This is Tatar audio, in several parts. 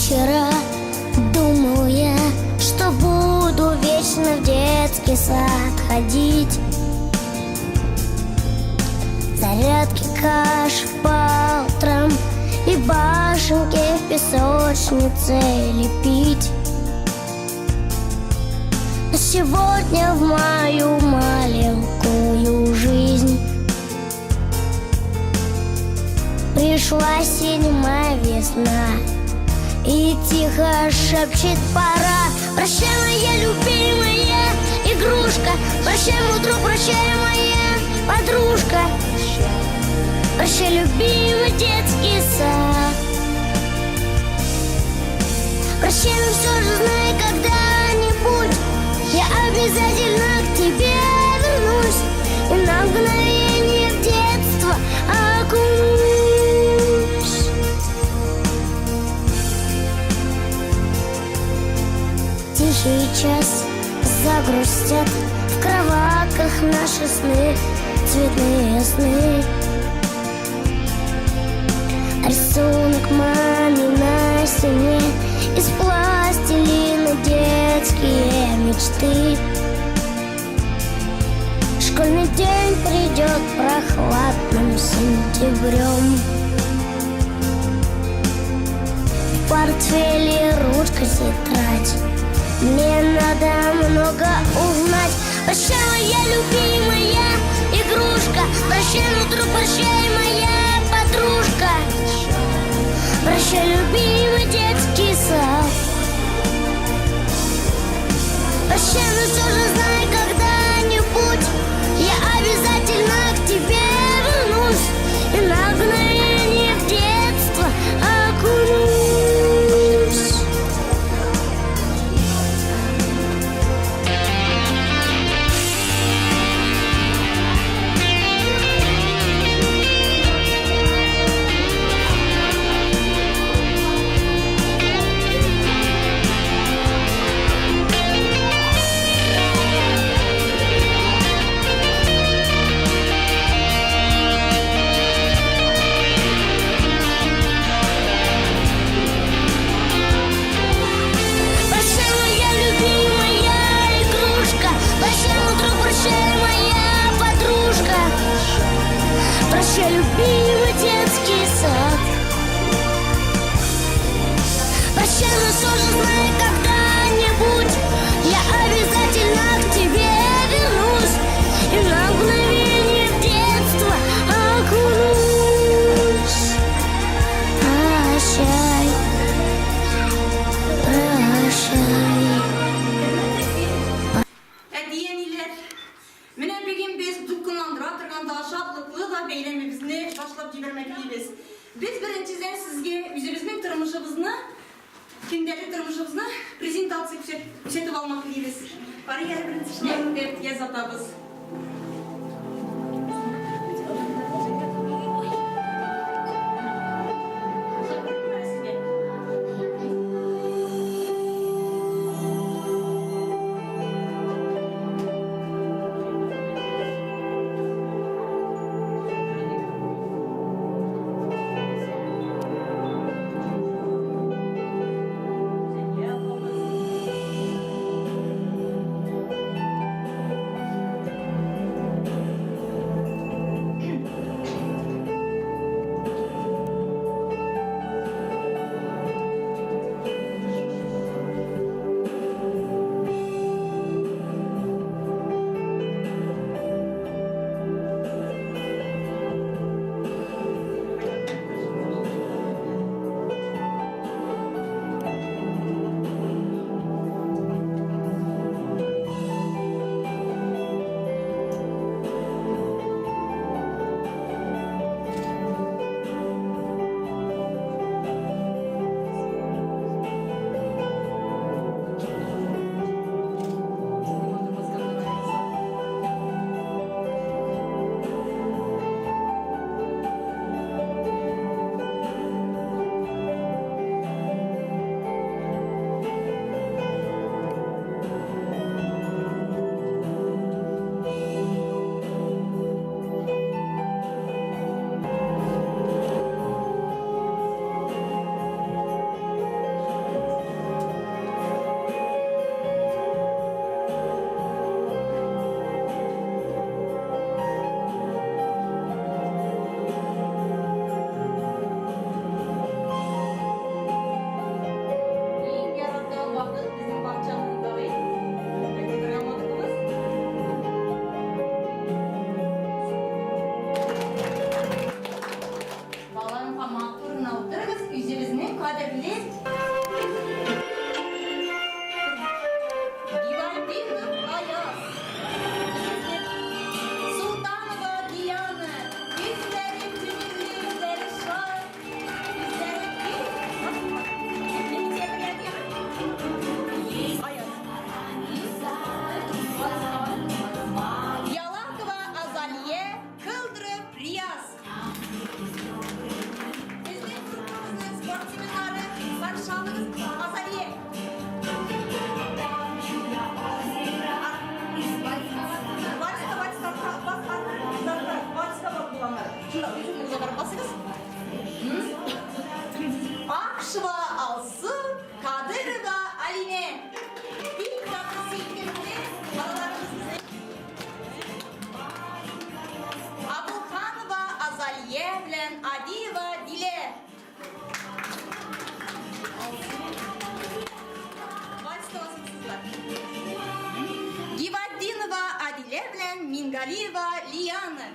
Вчера думал я, что буду вечно в детский сад ходить. Зарядки каш по утрам и башенки в песочнице лепить. Но сегодня в мою маленькую жизнь пришла седьмая весна и тихо шепчет: пора. Прощай, моя любимая игрушка, прощай, мой друг, прощай, моя подружка, прощай, любимый детский сад. Прощай, но все же знай, когда-нибудь я обязательно к тебе вернусь и на мгновение в детство окунусь. Тихий час загрустят в кроватках наши сны, цветные сны. Рисунок маме на стене из пластилина детские мечты. Школьный день придет прохладным сентябрем. В портфеле ручка, тетрадь, мне надо много узнать. Прощай, моя любимая игрушка, прощай, мой друг, прощай, моя подружка, прощай, любимый детский сад. Прощай, но все же знай, когда-нибудь я обязательно к тебе вернусь и на мгновение в детство окунусь. Прощай, моя любимая игрушка, прощай, мой друг, прощай, моя подружка, прощай, любимый детский сад. Прощай, но все же знай, когда-нибудь я обязательно к тебе вернусь и на мгновение в детство окунусь. Прощай, прощай. Әти-әниләр, менә бүген без дулкынландыра торган да, шатлыклы да бәйрәмебезне башлап җибәрмәк телибез. Без беренчедән сезгә үзебезнең тормышыбызны, көндәлек тормышыбызны презентация күрсәтеп алмак телибез. Карый әле беренче шулай итеп язатабыз. Алинә. Бик татлы сөйкемле балаларыбыз безнең. Абулханова Азалия белән Адиева Дилә. Вальс кызлар. Гибатдинова Адилә белән Мингалиева Лиана.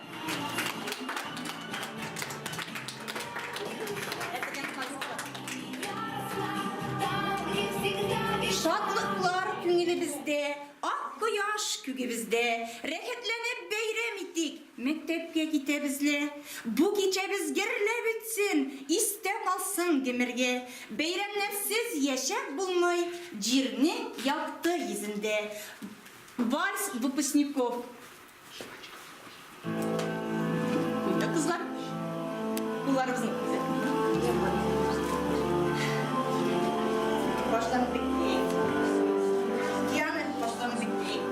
Шатлыклар күңелебездә, ак кояш күгебездә. Рәхәтләнеп бәйрәм итик, мәктәпкә китәбез лә. Бу кичәбез гөрләп үтсен, истә калсын гомергә. Бәйрәмнәрсез яшәп булмый, җирнең якты йөзендә. Вальс выпускников. Куйды кызлар. Кулларыбызны куйды. Баштан биклик. Диана, баштан биклик.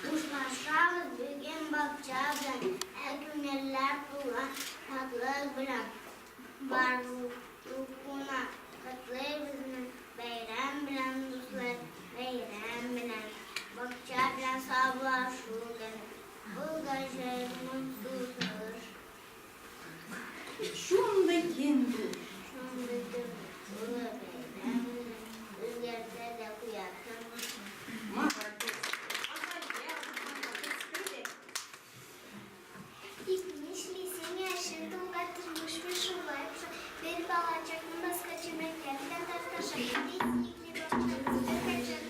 Хушлашабыз бүген бакча белән, Ә күңелләр тулган шатлык белән. Барлык кунак котлый безне, Бәйрәм белән, дуслар, бәйрәм белән. Бакча белән саубуллашу көне. Гаҗәп матур. Шундый киң бу. Шундый тулы бәйрәмне үзгәртә дә куя тормышны. Молодец. Азалия, молодец. Тик нишлисең, яшен тулган тормышмы шулай куша. Бер балачакны башка чүлмәкләр белән тартыша. Тик сөекле бакчабызда һәрчак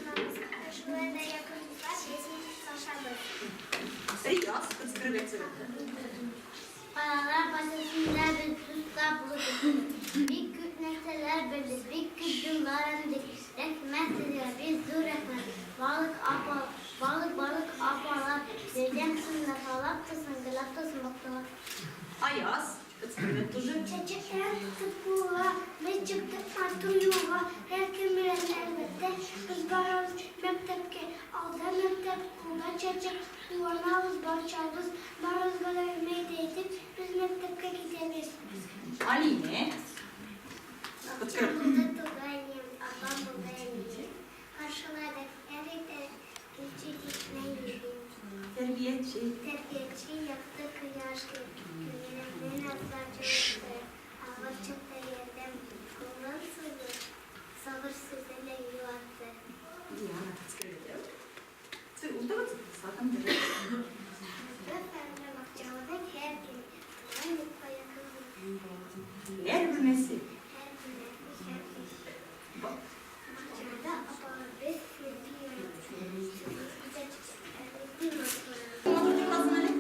Шулай да якын дуслар без хушлашабыз. Рияз, кыцкырып. Балалар бакчасында без дуслар булдык. Бик күп нәрсәләр белдек, бик күп юллар өндек. Рәхмәт сезгә, бик зур рәхмәт. Балык апа, балык балык апалар, бездән сыннар алап торсын, гөләп торсын бакчалар. Аяз, кыцкырып тоже. Чәчәкләр тотып кулга, без чыктык матур юлга. Һәркем белән әлбәттә, без барабыз мәктәпкә. Алда мәктәп, кулда чәчәк, куанабыз барчабыз. Барыбызга да өмет әйтеп, без мәктәпкә китәбез. Алине. Кыцкырып. Булды туганым, апам булды әнием. Каршыладык һәр иртә кече китмәй. Тәрбияче. Тәрбияче якты кояш күңелемне назлар җылытты. Авыр чакта ярдәм кулын сузып, сабыр сүзе белән юатты. Диана, кыцкырып. Утырып, сатам Бер бакчабызның һәр көне туган йортка якын. Һәр бүлмәсе. Һәр бүлмәсе, һәр кеше. Бакчада апалар без сезне güzel çiçeklerle Матур җырласын әле.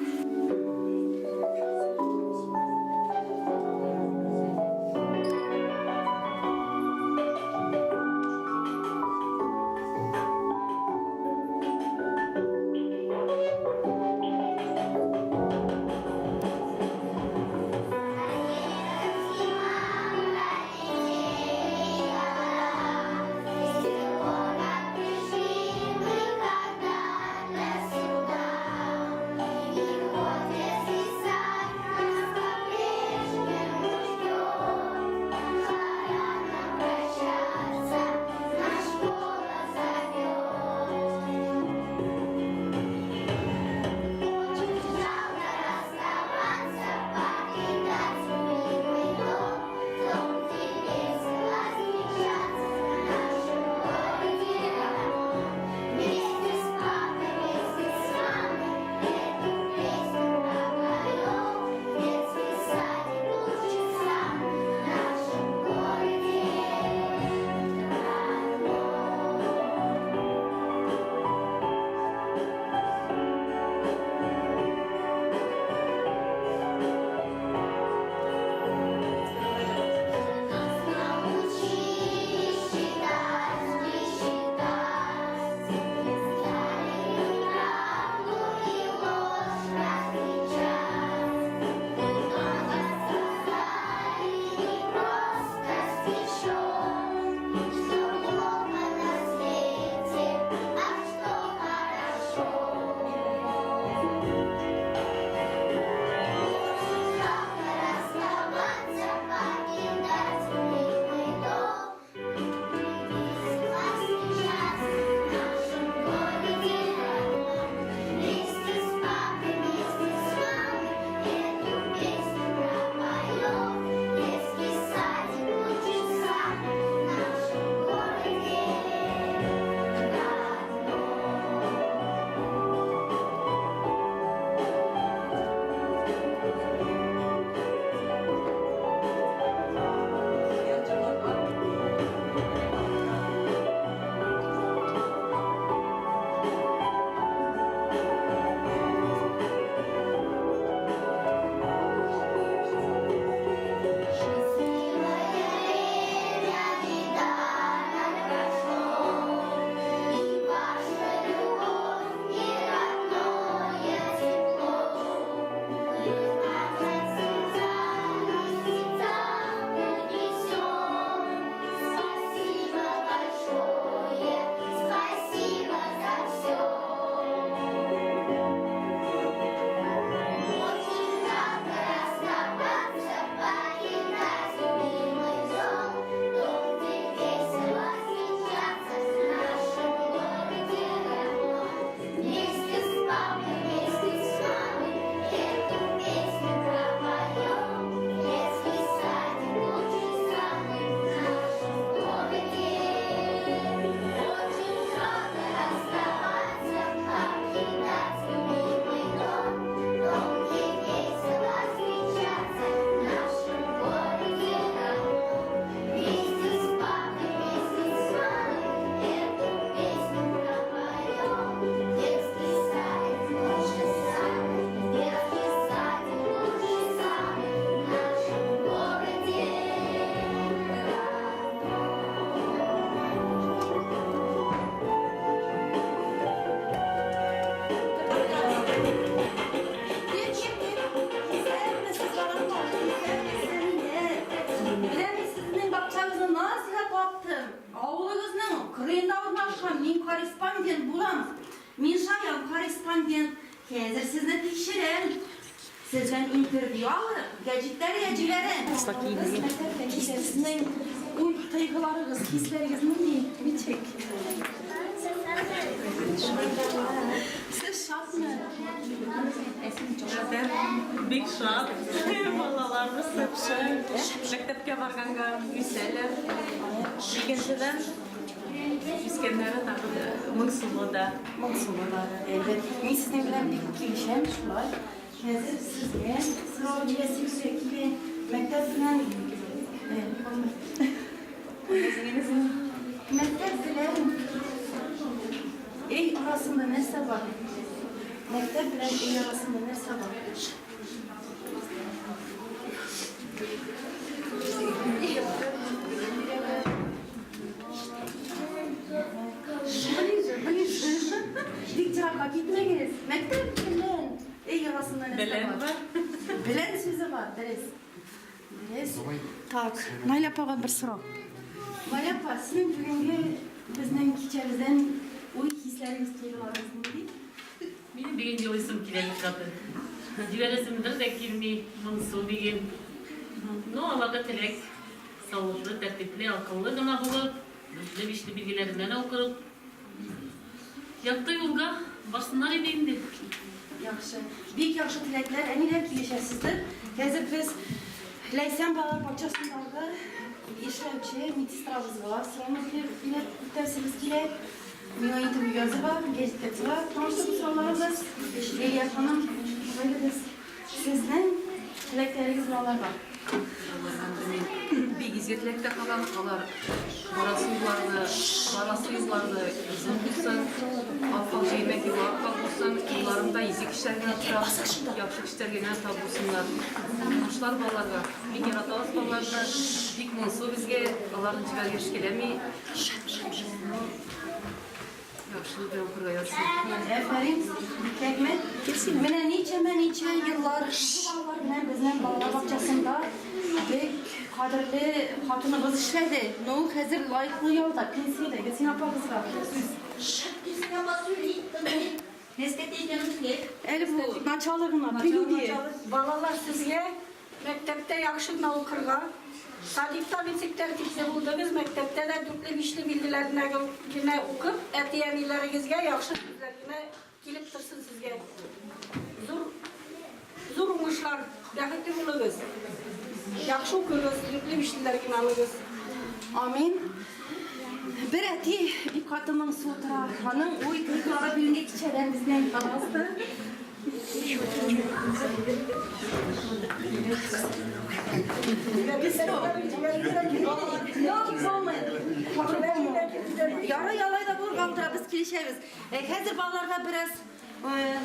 корреспондент булам. Мин шаян корреспондент. Хәзер сезне тикшерәм. Сездән интервью алып, гәҗитләргә җибәрәм. Мәктәптә сезнең уй тойгыларыгыз, хисләрегез нинди? Ничек? Сез шатмы? Бик шат. Балаларыбыз яхшы. Мәктәпкә барганга үсәләр. Икенчедән, үскәннәре тагы да моңсулы да. Моңсулы да, әлбәт. Мин сезнең белән бик килешәм, шулай. Хәзер сезгә сорау бирәсем килә. Мәктәп белән Мәктәп белән өй арасында нәрсә бар? Мәктәп белән өй арасында нәрсә бар? Ближе, ближе. Бик еракка китмәгез. Мәктәп белән өй арасында нәрсә Белән бар? Белән сүзе бар, дөрес. Дөрес. Так, Наилә апага бер сорау. Наилә апа, сезнең бүгенге безнең кичәбездән уй хисләрегез, тойгыларыгыз нинди? Минем бүген елыйсым килә бик каты. Җибәрәсем бер дә килми, моңсу бүген. Ну, аларга теләк, савытлы, тәртипле, акыллы гына булып, дүртле, бишле билгеләреннән укып, якты юлга барсыннар иде инде. Яхшы. Бик яхшы теләкләр. Әниләр килешәсездер. Хәзер без Ләйсән балалар бакчасындагы эшләүче медсестрабызга сорауны биреп үтәсебез килә. Миңа интервью язырга, гәзиткә язырга таныштырып сорауларыбыз. Лилия ханым, әйдәгез. Сезнең теләкләрегез балаларга. Бик изге теләктә калам. Алар барасы юлларны, барасы юлларны озын булсын, ап-ак җәймә кебек ап-ак булсын, юлларында изге кешеләр генә тора, яхшы кешеләр генә тап булсыннар. Уңышлар балаларга. Бик яратабыз балаларны, бик моңсу безгә, аларны җибәргә эш киләми. Яхшы белән укырга язсын. Афәрин, бик рәхмәт. Менә ничәмә ничә еллар бу балалар белән безнең балалар бакчасында бик кадерле хатыныбыз эшләде. Ну, хәзер лаеклы ялда, пенсиядә. Гөлсинә апагызга сүз. Гөлсинә апа сөйли, тыңлый. Нәрсә әйткәнен белә. Әле бу начало гына, прелюдия. Балалар, сезгә мәктәптә яхшы гына укырга, садикта ничек тәртипле булдыгыз, мәктәптә дә дүртле-бишле билгеләренә генә укып, әти-әниләрегезгә яхшы сүзләр генә килеп торсын сезгә. Зур зур уңышлар, бәхетле булыгыз. Яхшы укыгыз, дүртле-бишлеләр генә алыгыз. Амин. Бер әти бик каты моңсу утыра. Аның уй тойгылары бүгенге кичәдән бездән калмасты. Ярый, алай да булырга утыра, без килешәбез. Хәзер балаларга бераз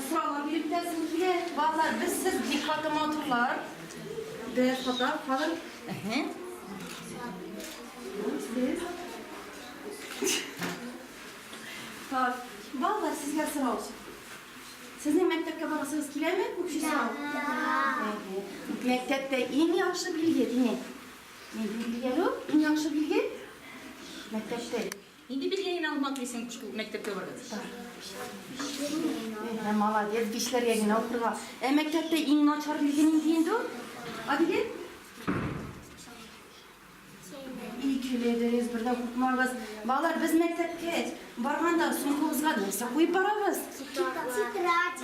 сораулар биреп үтәсем килә. Балалар, без сез бик каты матурлар. Бераз хата калыр. Сез. Так, балалар, сезгә сорау. Сезнең мәктәпкә барасыгыз киләме? Общий сорау. Мәктәптә иң яхшы билге димәк. Нинди билге әле ул? Иң яхшы билге? Мәктәптә. Нинди билге генә алмак дисең шул мәктәпкә баргач? Әһә, молодец, бишләргә генә укырга. Ә мәктәптә иң начар билге нинди инде ул? Адилә? Икеле, дөрес, бер дә куркмагыз. Балалар, без мәктәпкә барганда сумкабызга нәрсә куеп барабыз? Тетрадь.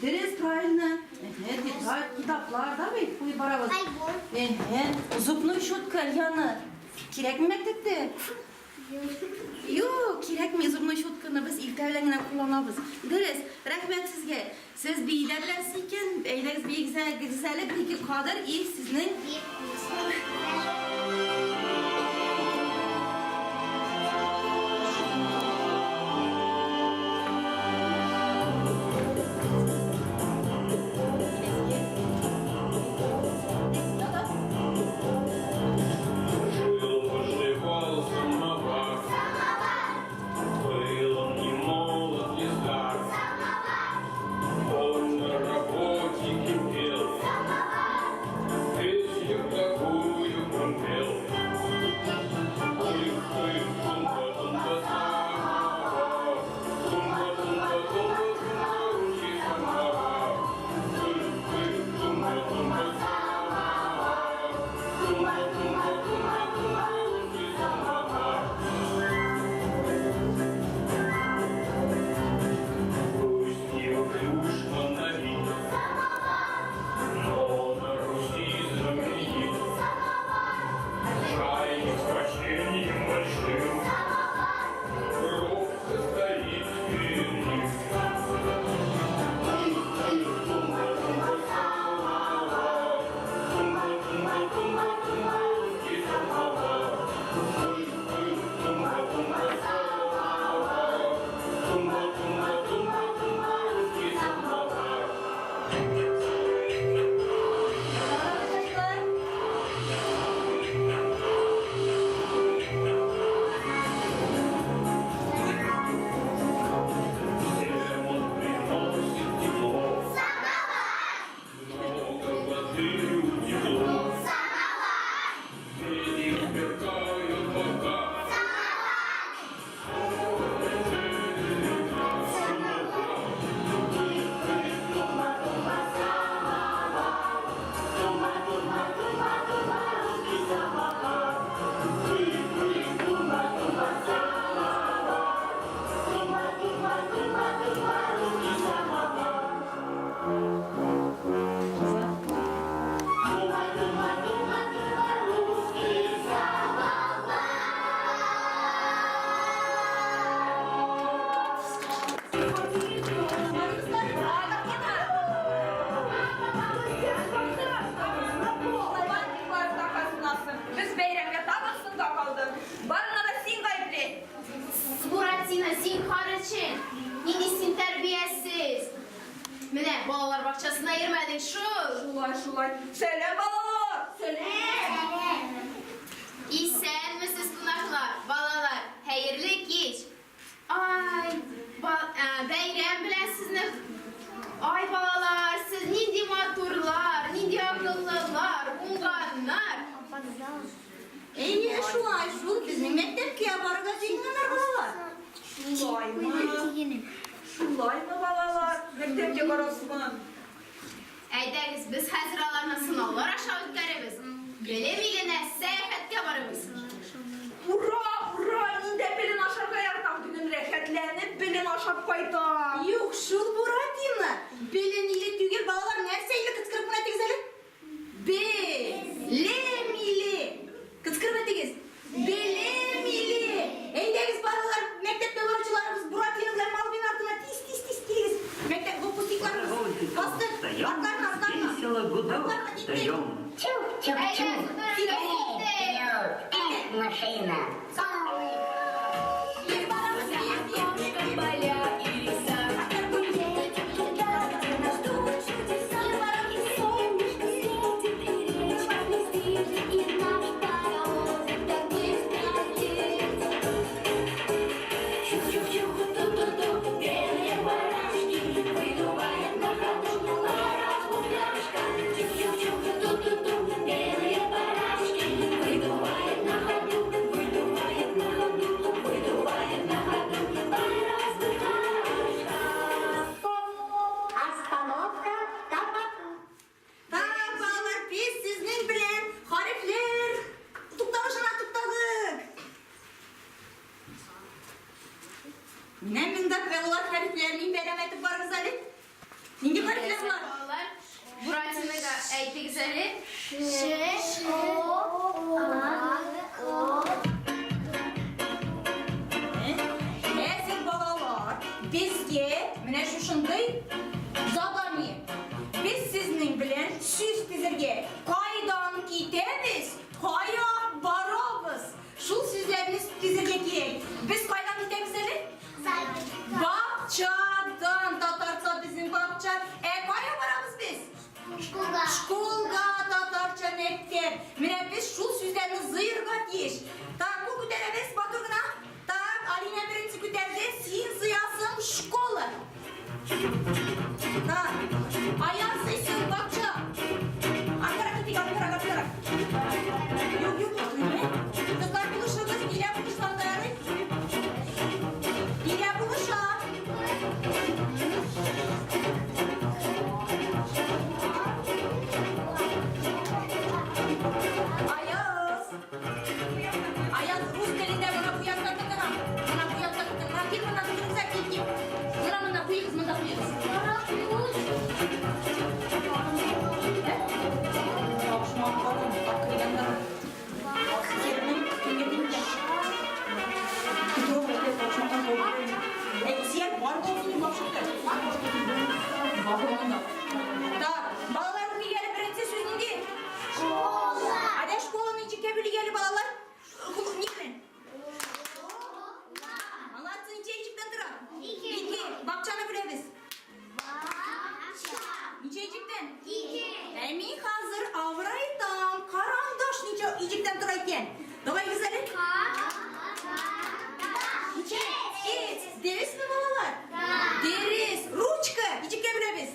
Дөрес, правильно. Әһә, тетрадь, китаплар да бит куеп барабыз. Альбом. Әһә, зубной щетка, Альяна. Кирәкме мәктәптә? Юк, кирәкми, зубной щетканы без иртә белән генә кулланабыз. Дөрес, рәхмәт сезгә. Сез бии дә беләсез икән, әйдәгез биегез әле, бер ике кадр и сезнең Был пожевал самовар, был он не молод, не стар. Он на работе кипел, песню такую он пел. Всем он приносит тепло. Много воды утекло. Дети сверкают бока. Без бәйрәмгә тагын соңга калдык. Барына да син гаепле. Буратино, зинһар өчен! Нинди син тәрбиясез! Менә балалар бакчасына йөрмәдең шул. Шулай, шулай. Сәлам, балалар! Сәлам! Исәнмесез, кунаклар, балалар, хәерле кич. Ай, бәйрәм белән сезне. Ай, балалар, сез нинди матурлар, нинди акыллылар, уңганнар. Әйе, шулай шул безнең мәктәпкә барырга җыенганнар балалар. Шулаймы? Шулаймы, балалар? Мәктәпкә барасызмы? Әйдәгез, без хәзер аларны сынаулар аша үткәрәбез. Белем иленә сәяхәткә барабыз. Ура, ура! Мин дә белен ашарга яратам. Бүген рәхәтләнеп белен ашап кайтам. Юк, шул Буратино. Белен иле түгел, балалар, нәрсә иле кычкырып кына әйтегез әле. Белем иле. Кычкырып әйтегез. Белем иле. Әйдәгез, балалар, мәктәптә баручыларыбыз Буратино белән Малвин артына тиз, тиз, тиз килегез. Мәктәп выпускникларыбыз. Бастык. Артларына, артларына. Весело гудок Артларына киттек. даем. Әйдә, киттек. Эх, машина. Бир барабыз, бир, бир, бир, бир. Так, балалар, без сезнең белән хәрефләр тукталышына туктадык. Менә монда балалар хәрефләрен бәйрәм итеп барыгыз әле. Нинди хәрефләр болар? Балалар, Буратиноға әйтегез әле. Ш, О, А, О. Хәзер балалар, безгә менә шушындый задание. Без сезнең белән сүз төзергә. Кайдан китәбез, кая барабыз? Шул сүзләрне төзергә кирәк. Без кайдан китәбез әле? Бакчадан, татарча безнең бакча. Ә кая барабыз без? Школга. Школга, татарча мәктәп. Менә без шул сүзләрне зыерга тиеш. Так, кул күтәрәбез, матур гына. Так, Алина беренче күтәрде, син зыясың школа. Так, Аяз зыйсын бакча. Аркарак китик, аркарак, аркарак. Юк, юк, юк, Кызлар булышыгыз, Дилә булышланды әле. Дилә булыша. Аяз. иҗектән? Ике. Ә мин хәзер авырайтам. Карандаш ничә иҗектән тора икән? Давай әле. Ничә? Эт. Дөресме, балалар? Дөрес. Ручка. Иҗеккә бүләбез.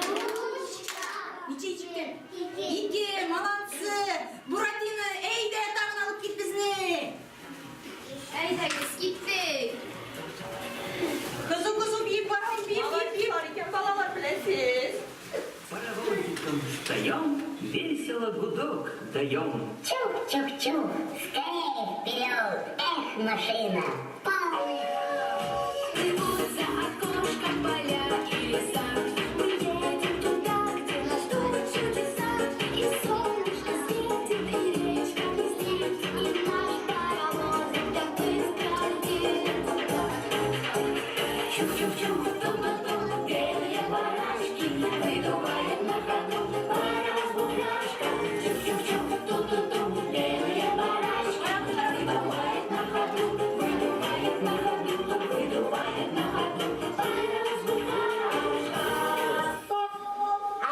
Ручка. Ничә иҗектән? Ике. Ике. Молодцы. Буратино, әйдә, тагын алып кит безне. Әйдәгез, киттек. Кызу-кызу биеп барам, биеп, биеп, биеп. Бар икән балалар беләсез. Паровозиком встаем, весело гудок даем. Чух-чух-чух, скорее вперед! Эх, машина! Рвутся окошко поля и леса. Мы едем туда, где нас ждут чудеса. И солнышко светит, и речка блестит, и наш паровозик так быстро летит. Чух-чух-чух, ту-ту-ту, белые барашки, выдувает на ходу паровоз букашка. Чух-чух-чух, ту-ту-ту, белые барашки, выдувает на ходу, выдувает на ходу, выдувает на ходу паровоз букашка.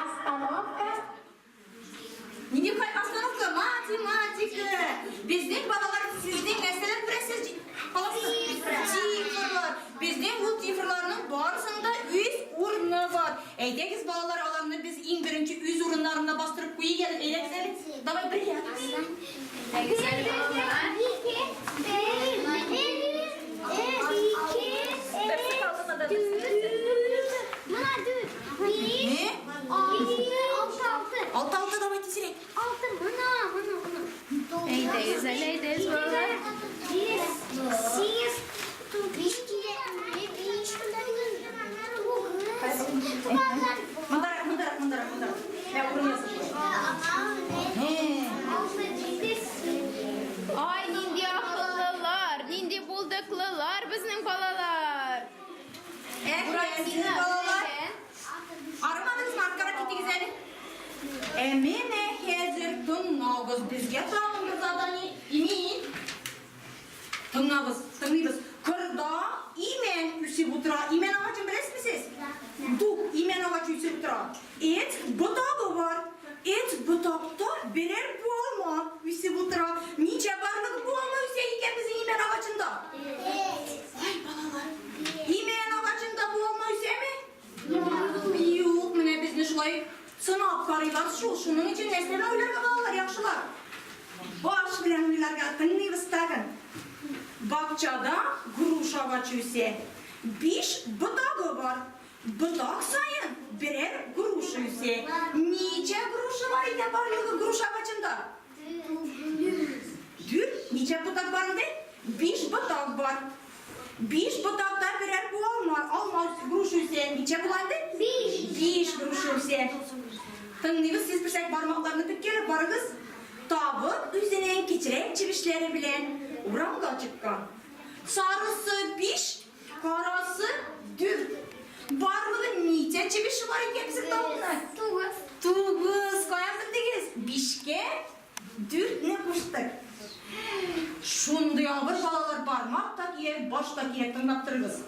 Остановка. Нинди остановка? Математика. Безнең балалар сезнең нәрсәләр беләсез? Аласыз? Цифрлар. Безнең ул цифрларның барысында үз урыны бар. Әйдәгез, балалар, аларны без иң беренче үз урыннарына бастырып куйыйк әле. Әйдәгез әле. Давай бергә. Әйдәгез әле, балалар. Ике, бер, бер, ике, Берсе калдымы да? дүрт. Менә дүрт. Биш, Не? алты, алты, алты. Алты, алты, давай тизрәк. Алты, менә, менә, менә. Әйдәгез әле, әйдәгез, балалар. Биш, сигез, тугыз, биш, тугыз. Мондарак, мондарак, мондарак, мондарак. Менә урын ясап куй. Алты, җиде, сигез. Ай, нинди акыллылар, нинди булдыклылар безнең балалар. Эх, сезнең балалар. Арымадыгызмы? Арткарак китегез әле. Ә менә хәзер тыңлагыз. Безгә тагын бер задание. Имин. Тыңлагыз, тыңлыйбыз. Кырда имән үсеп утыра. Имән агачын беләсезме сез? Дуб, имән агачы үсеп утыра. Эт ботагы бар. Эт ботакта берәр алма үсеп утыра. Ничә барлык бу алма үсә икән безнең имән агачында? Ай, балалар. Имән агачында бу алма үсәме? Юк, менә безне шулай сынап карыйлар шул. Шуның өчен нәрсә белән уйларга, балалар, яхшылар? Баш белән уйларга. Тыңлыйбыз тагын. Бакчада груша агачы үсә. Биш ботагы бар. Ботак саен берәр груша үсә. Ничә груша бар икән барлыгы груша агачында? Дүрт. Ничә ботак бар инде? Биш ботак бар. Биш ботакта берәр бу алма, алма груша үсә. Ничә була инде? Биш. Биш груша үсә. Тыңлыйбыз, сез берсәк бармакларны теткәләп барыгыз. Тавык үзенең кечерәк чебешләре белән урамга чыккан. Сарысы биш, карасы дүрт. Барлыгы ничә чебеше бар икән безнең тавыкның? Тугыз. Тугыз. Каян белдегез? Бишкә дүртне куштык. Шундый авыр, балалар, бармак та кирәк, баш та кирәк, тыңлап торыгыз.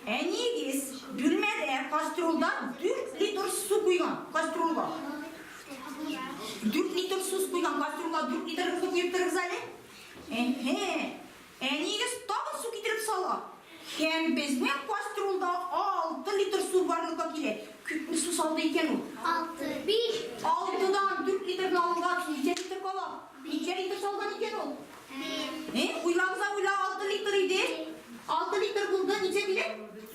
Әниегез бүлмәдә кастрюльда 4 литр су куйган. Кастрюльга. 4 литр су куйган, кастрюльга 4 литр су куеп торыгыз әле. Әһә. Әниегез тагын су китереп сала. Һәм безнең кастрюльда 6 литр су барлыкка килә. Күпме су салды икән ул? Алты. Биш. 6-дан 4 литрны алгач, ничә литр кала? Ничә литр салган икән ул? Э, уйлагыз, уйла, 6 литр иде. 6 литр булды, ничә диле?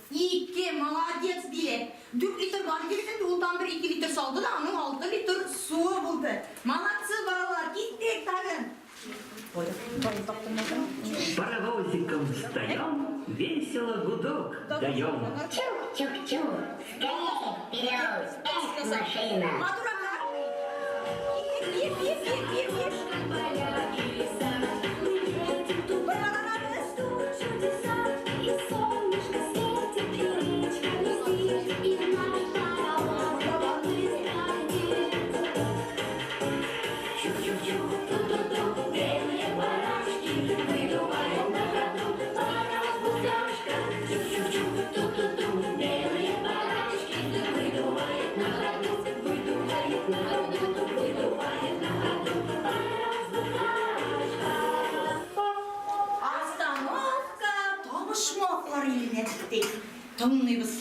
2, молодец, диле. 4 литр бар иде бит инде, ул там бер 2 литр салды да, аның 6 литр суы булды. Молодцы, балалар, киттек тагын. Паровозиком встаем, весело гудок даем. Чух-чух-чух, скорее вперед! Эх, машина! Матурак. Биеп, биеп, биеп, биеп, биеп. Бер Чудеса, и солнышко светит, и речка блестит, и наш паровоз так быстро летит. Чух-чух-чух, ту-ту-ту, белые барашки, выдувает на ходу паровоз букашка. Чух-чух-чух, ту-ту-ту, белые барашки, выдувает на ходу. Тыңлыйбыз.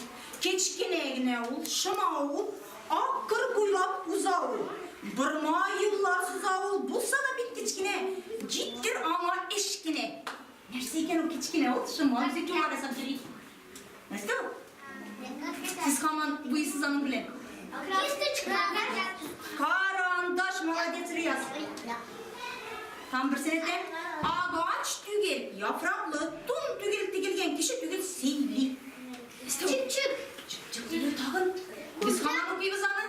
Кечкенә генә ул, шома ул, ак кыр буйлап уза ул. Борма юллар сыза ул, булса да бик кечкенә, җиткер аңа эш кенә. Нәрсә икән ул кечкенә ул, шома, үзе юллар ясап йөри. Нәрсә ул? Сез һаман буйсыз аның белән. Кисточка. Карандаш, молодец, Рияз. Там бер сәнәттә агач түгел, яфраклы, тун түгел, тегелгән кеше түгел, сөйли. Чыпчык. Чыпчык түгел тагын. Без һаман укыйбыз аны.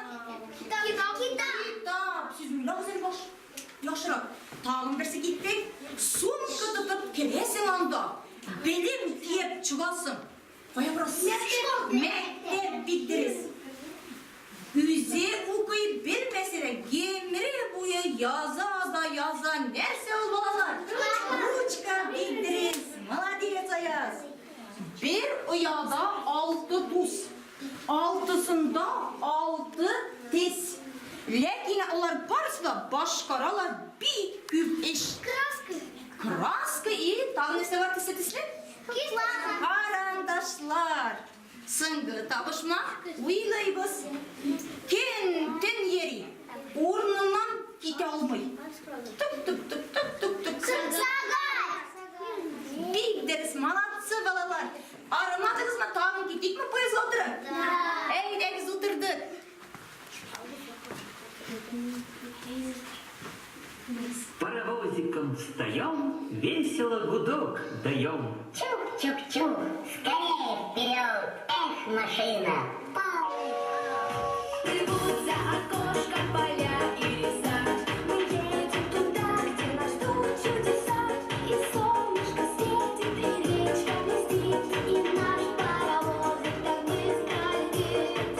Китап. Китап. Китап. Сез уйлагыз әле баш. Яхшырак. Тагын берсе китте. Сумка тотып керәсең анда. Белем киеп чыгасың. Кая барасыз? Мәктәп бик дөрес. Үзе укый белмәсә дә, гомере буе яза да яза. Нәрсә ул, балалар? Ручка бик дөрес. Молодец, Аяз. Бер ояда алты дус. Алтысында алты тез. Ләкин алар барысы да башкаралар бик күп эш. Краска. Краска и тагын нәрсә бар төсле-төсле? Карандашлар. Соңгы табышмак уйлыйбыз. Көн төн йөри, урыныннан китә алмый. Тук-тук-тук-тук-тук-тук. Бик дөрес, молодцы, балалар. Арымадыгызмы? Тагын китикме поездга утырып? Әйдәгез, утырдык. Паровозиком встаем, весело гудок даем. Чух-чух-чух, скорее вперед, эх, машина. Рвутся окошко поля и леса. Мы едем туда, где нас ждут чудеса. И солнышко светит, и речка блестит, и наш паровозик так быстро летит.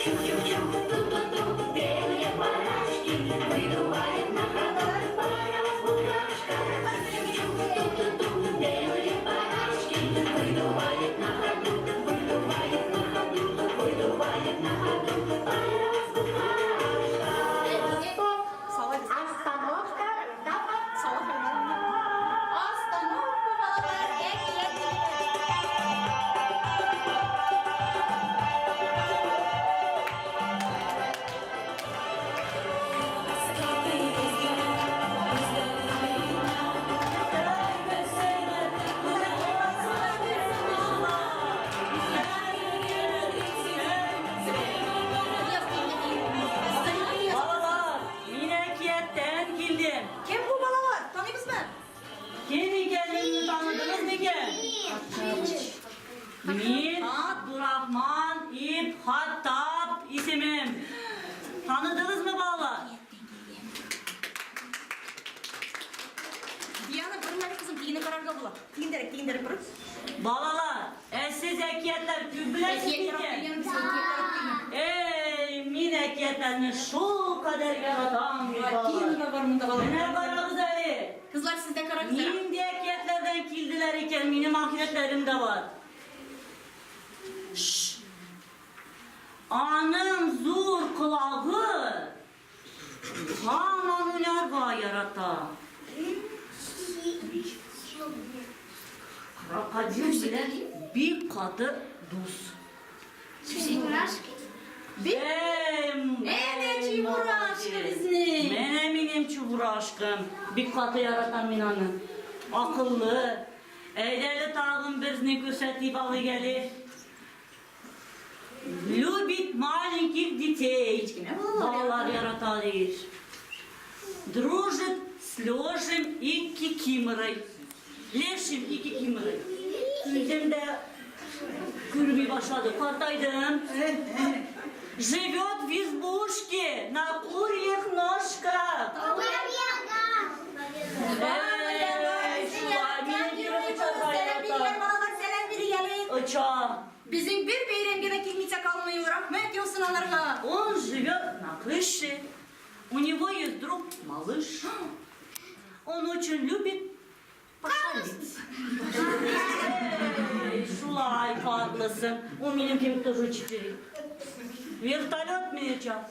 Чух-чух-чух, ту-ту-ту, белые барашки выдувает на ходу паровоз букашка. Чух-чух, ту-ту-ту, белые барашки выдувает на ходу, выдувает на ходу, выдувает на ходу паровоз букашка. Остановка. Остановка, балалар, әкият. Балалар, мин әкияттән килдем. Кем бу балалар? Таныйбызмы? Кем икәнемне таныдыгыз микән? Мин Абдурахман ибн Хаттаб исемем. Таныдыгызмы, балалар? Диана, борыл әле, кызым, тигене карарга була. Тигендәрәк, тигендәрәк борыл. Балалар, ә сез әкиятләр күп беләсез микән? Эй, мин әкиятләрне шул кадәр яратам бит, балалар. Менә карагыз әле. Кызлар, сез дә карагыз әле. Нинди әкиятләрдән килделәр икән, минем ахирәтләрем дә бар. Шш. Аның зур колагы һаман уйнарга ярата. Крокодил белән бик каты дус. Чебурашки? Әнә Чебурашка безнең. Менә минем Чебурашкам. Бик каты яратам мин аны. Акыллы. Әйдә әле тагын берне күрсәтеп алыйк әле. Любит маленьких детей. Балалар ярата ди. Дружит с Лешем и Кикиморой. Лешим и Кикиморой. Күзем дә күрми башлады. Картайдым. Живет в избушке на курьих ножках. Эй, шулай, минем Сәлам биргән, балалар, сәлам бирик әле. Оча. Безнең бер бәйрәмгә дә килмичә калмый, рәхмәт яусын аларга. Он живет на крыше. У него есть друг малыш. Он очень любит пошалить. Эй, шулай, татлысың. Ул минем кебек тоже очып йөри. Вертолет менә ча.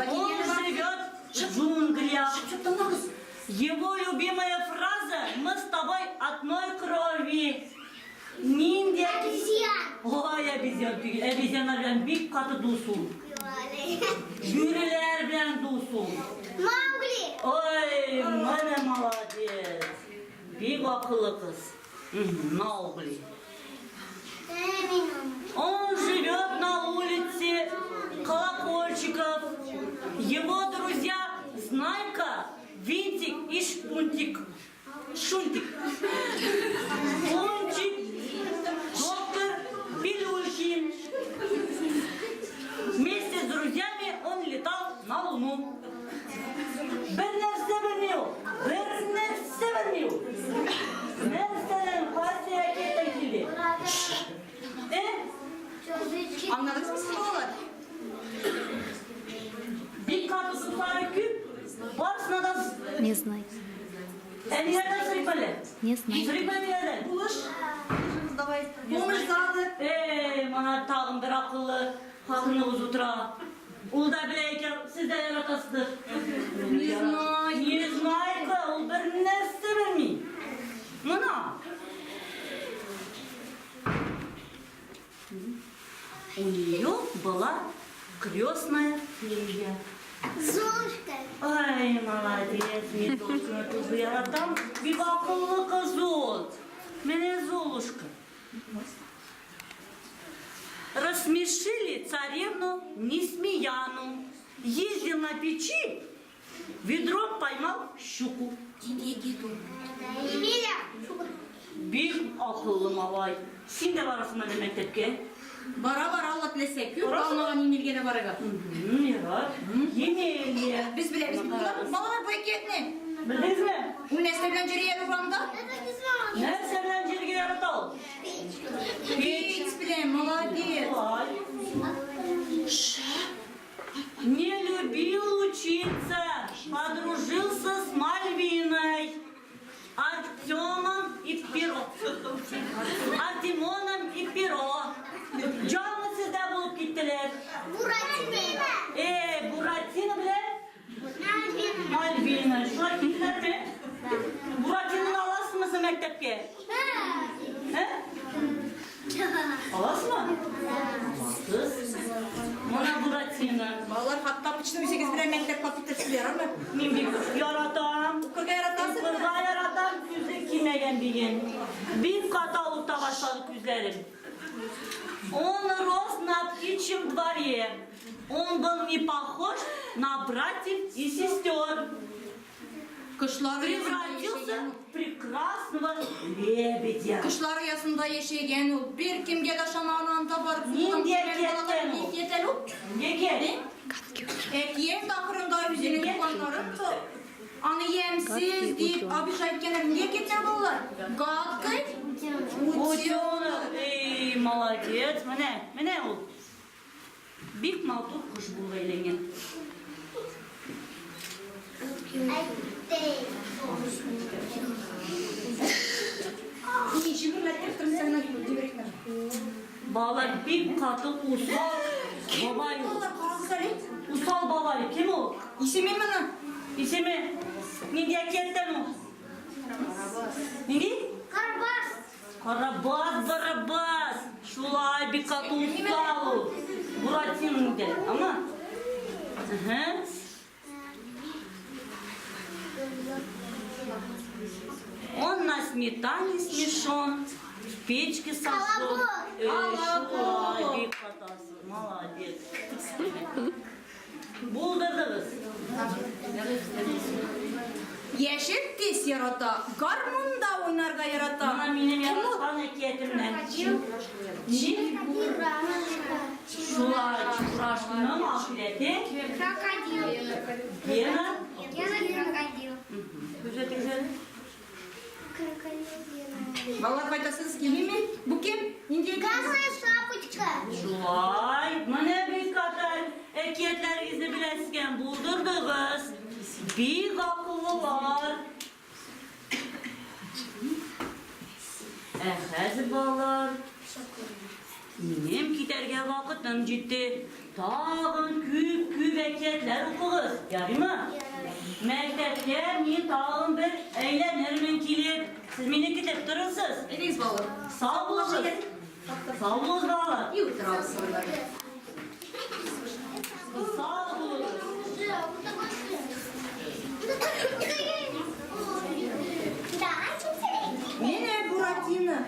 Он живет в джунглях. Его любимая фраза «Мы с тобой одной крови». Нинди? Обезьян. Ой, обезьян түгел. Обезьяннар белән бик каты дус ул. Бүреләр белән дус ул. Маугли. Ой, менә молодец. Бик акыллы кыз. Маугли. Он живет на улице Колокольчиков. Его друзья Знайка, Винтик и Шпунтик. Шунтик. Пончик, доктор Пилюлькин. Вместе с друзьями он летал на Луну. Бер нәрсә белми ул. Бер нәрсә белми ул. Нәрсәдән кайсы әкияттән килде? Э? Аңладыгызмы сез, балалар? Бик каты дуслары күп, барысына да Не знаю. Әниләрдән сорыйм әле. Не знаю. Сорыйм әниләрдән. Булыш. Давай. Помощь сорады. Эй, мона тагын бер акыллы хатыныгыз утыра. Ул да белә икән, сез дә яратасыздыр. Не знаю. Незнайка, ул бер нәрсә белми. Мона. У нее была крестная фея. Золушка. Ай, молодец, мин Золушканы тоже яратам. Бик акыллы кыз ул. Менә Золушка. Рассмешили царевну Несмеяну. Ездил на печи, ведром поймал щуку. Емеля. Бик акыллы малай. Син дә барасың әле мәктәпкә? Бара, бара, Алла теләсә. Күп калмаган Емельгә дә барырга. Ярар. Емелья. Без беләбез бит болар. Балалар бу әкиятне. Белдегезме? Ул нәрсә белән йөри әле урамда? Нәрсә белән йөрергә ярата ул? Печь белән, молодец. Не любил учиться, подружился с Мальвиной, Артемом и Перо. Артемоном и Перо. Җаны сездә булып киттеләр. Буратино. Э, Буратино белән Мальвина. Шулай киттеләрме? Буратиноны аласызмы сез мәктәпкә? Ә? Аласызмы? Аласыз. Мона Буратино. Балалар Хоттабычны үзегез белән мәктәпкә китерсез ярармы? Мин бик яратам. Укырга яратасызмы? Укырга яратам, күзе кимәгән бүген. Бик каты авырта башлады күзләрем. Он рос на птичьем дворе. Он был не похож на братьев и сестер. Кошлар Превратился в прекрасного лебедя. Кошлар оясында яшәгән ул. Бер кемгә дә ышанмаган анда барып Нинди әкияттән ул? Әкият әле ул? Нигә? Әкият ахырында үзенең туганнарын тотып, аны ямьсез дип обижать иткәннәр. Нигә әкиятләр балалар? Гадкий Утенок. Эй, молодец. Менә, менә ул. Бик матур кош булып әйләнгән. Ничек мәктәп тормышына дибрекме? Балалар бик каты усал бабай ул. Балалар карагыз әле. Усал бабай. Кем ул? Исеме моны? Исеме? Нинди әкияттән ул? Нинди? Карабас. Карабас, Барабас. Шулай бик каты усал ул. Буратино инде. Ама? Әһә. Он на сметане смешон, в печке сожжен. Эй, шулай бик катасы. Молодец. Булдырдыгыз. Яшел төс ярата, гармунда уйнарга ярата. Мына минем яраткан әкиятемнән. Ни? Шулай, Чебурашканың ахирәте. Крокодил. Гена. Гена крокодил. Күрсәтегез әле. Крокодил Гена. Балалар кайтасыз килмиме? Бу кем? Нинди әкият? Красная шапочка. Шулай, менә бик каты әкиятләрегезне беләсезгән булдырдыгыз. Бик акыллылар. Ә хәзер балалар, минем китәргә вакытым җитте. Тагын күп-күп әкиятләр укыгыз, ярыймы? Мәктәпкә мин тагын бер әйләнермен килеп. Сез мине көтеп торырсыз. Әйдәгез, балалар. Сау булыгыз. Сау булыгыз, балалар. И утырабыз балалар. Сау булыгыз. Менә Буратино.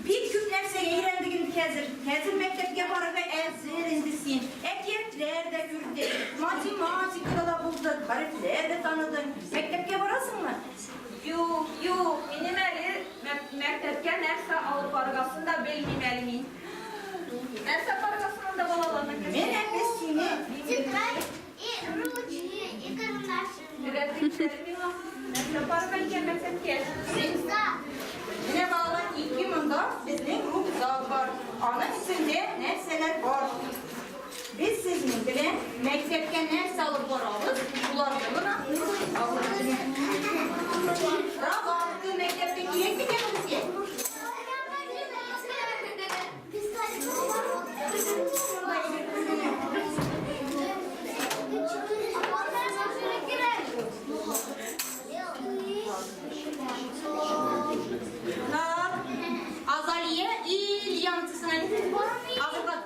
Бик күп нәрсәгә өйрәндек инде хәзер. Хәзер мәктәпкә барырга әзер инде син. Әкиятләр дә күрдек, математикада да булдык, хәрефләр дә таныдың. Мәктәпкә барасыңмы? Юк, юк, минем әле мәктәпкә нәрсә алып баргасын да белмим әле мин. Нәрсә баргасын анда балалар мәктәпкә? Менә без сине Тетрадь и ручки, и карандаши. Өйрәтегез миңа. Нәрсә барырга икән мәктәпкә? Рюкзак. Менә балалар ике монда безнең рюкзак бар. Аның эчендә нәрсәләр бар? Без сезнең белән мәктәпкә нәрсә алып барабыз? Шуларны гына Кроватка мәктәптә кирәк микән ул безгә? Так, Азалия и Лиана Азырга.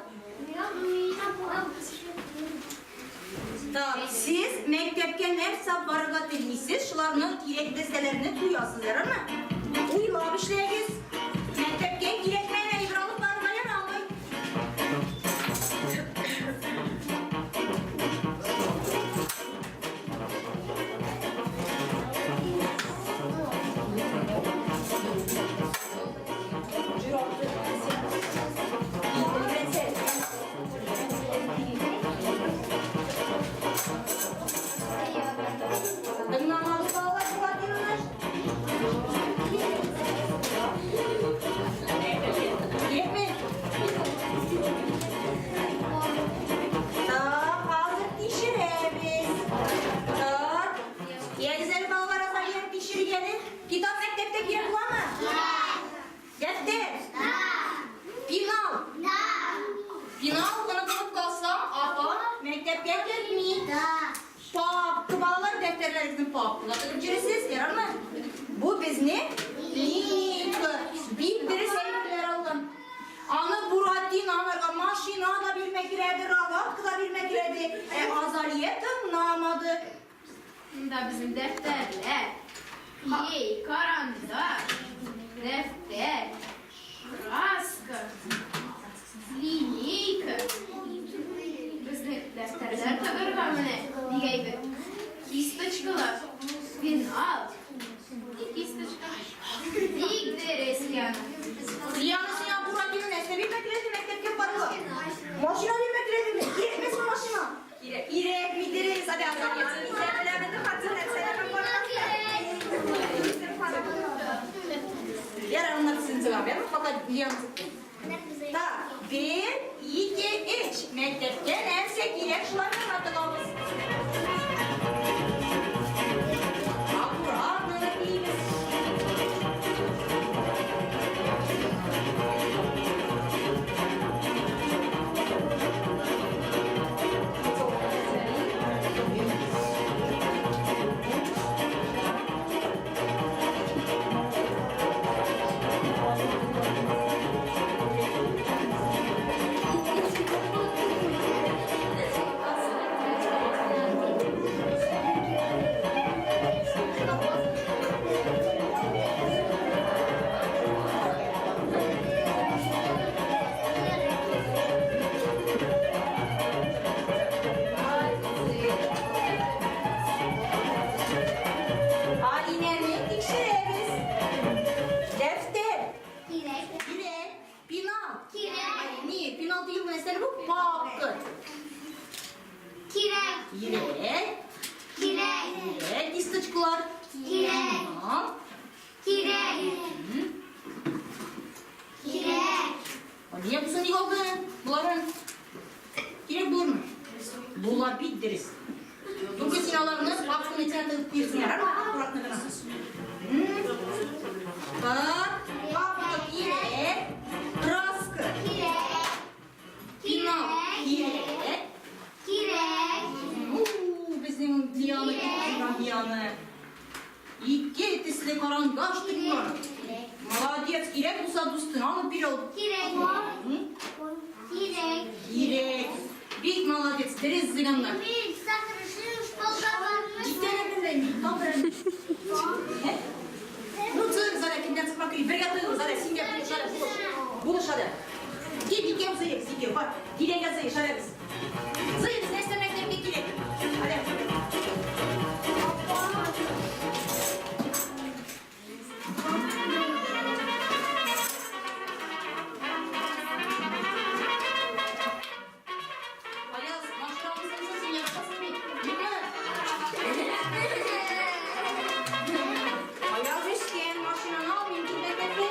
Так, сез мәктәпкә нәрсә барырга телисез, шуларның кирәк нәрсәләрне куясыз, ярармы? Уйлап эшләгез. Мәктәпкә кирәкмәгән әйбер алып барырга ярамый. Тыңламады балалар Буратиноны. Кирәкме? Так, хәзер тикшерәбез. Так. Ягез әле балалар Азалияне тикшерик әле. Китап мәктәптә кирәк буламы? Дәфтәр? Пенал? Пенал онытылып калса, апа мәктәпкә кертми. Папка балалар дәфтәрләрегезне папкага тыгып йөрисез, ярармы? Бу безнең линейка. Бик дөрес әйберләр алдым. Аны Буратино анарга машина да бирмәк кирәде, кроватка да бирмәк кирәде. Ә Азалия тыңламады. Монда безнең дәфтәрләр, клей, карандаш, дәфтәр, краска, линейка. Безнең дәфтәрләр тыгырга менә бик әйбәт. Кисточкалар, пенал, кисточка. Бик дөрес, Лиана. Лиана сиңа Буратино нәрсә бирмәк кирәде мәктәпкә барырга? Машина бирмәк кирәдеме? Кирәкмәсме машина? Кирәк. Кирәкми дөрес. Әйдә, Азалия. Мин беләм инде хәзер нәрсәләр барырга. Ярар, моннар сезнең җавап, ярар? Пока Лиана. Так, бер, ике, өч. Мәктәпкә нәрсә кирәк, шуларны гына тыгабыз. Аккуратно гына киебез. Алинәне тикшерәбез. Дәфтәр. Кирәк. Кирәк. Пенал. Кирәк. Не, пенал түгел бу нәрсә бу? Папка. Кирәк. Кирәк. Кирәк. Кирәк, кисточкалар. Кирәк. Tamam. Кирәк. Кирәк. Нигә бусын ник алдың? Боларын кирәк булырмы? Була бик дөрес. Только син аларны папканы эченә тыгып куерсың, ярармы? Аккуратно гына. Так, папка кирәк. Краска. Кирәк. Пенал кирәк. Кирәк. У, безнең Диана, Диана. Ике төсле төсле карандаш төкмә. Молодец, кирәк булса дустына алып бирә ул. Кирәк. Кирәк. Кирәк. Бик молодец, дөрес җыйганнар. Мин сахар школга бармыйм. Җитәр әкренләп, мин тап берәр. Ну, цыгыз әле, кемнән чыкмак кирәк. Бергә тыгыз әле, син дә булыш әле, булыш. Булыш әле. Кил, икәү зыегыз, икәү, бар. Диләгә зыеш әле без. Зыегыз, нәрсә мәктәпкә кирәк? Әле. Аяз, машина алсаң, син яратасың бит. Юкмы? Аяз үскән, машинаны алмыйм, кил мәктәпкә.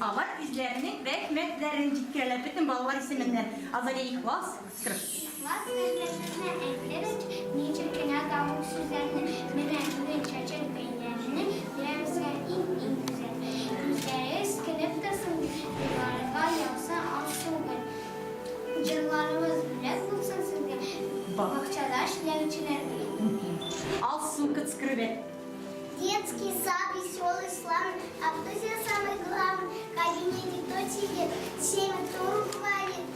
Алар үзләренең рәхмәтләрен җиткерәләр бөтен балалар исеменнән. Азалия Ихлас, кычкырып. Ихлас рәхмәтемне әйтереч, ничек кенә табып сүзләрне, менә бүген чәчәк бәйләмене бирәм сезгә иң-иң гүзәл. Күзләрегез көлеп торсын, юлларыгызга яусын алсу гөл. Җырларыбыз бүләк булсын сезгә, бакчада эшләүчеләргә. Алсу кычкырып. Детский сад веселый, славный, а кто здесь самый главный? В кабинете кто сидит, всеми кто руководит?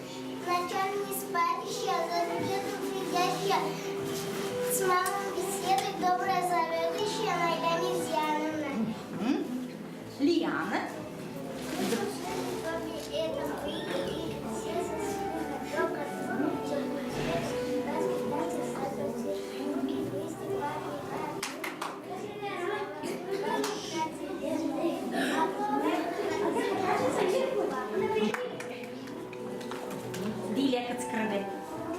Ночами не спающая, за бюджетом следящая, с мамой беседует добрая заведующая Найда Мирзяновна. Лиана. Это вы и все заслуги. Добрый Дилә кычкырды.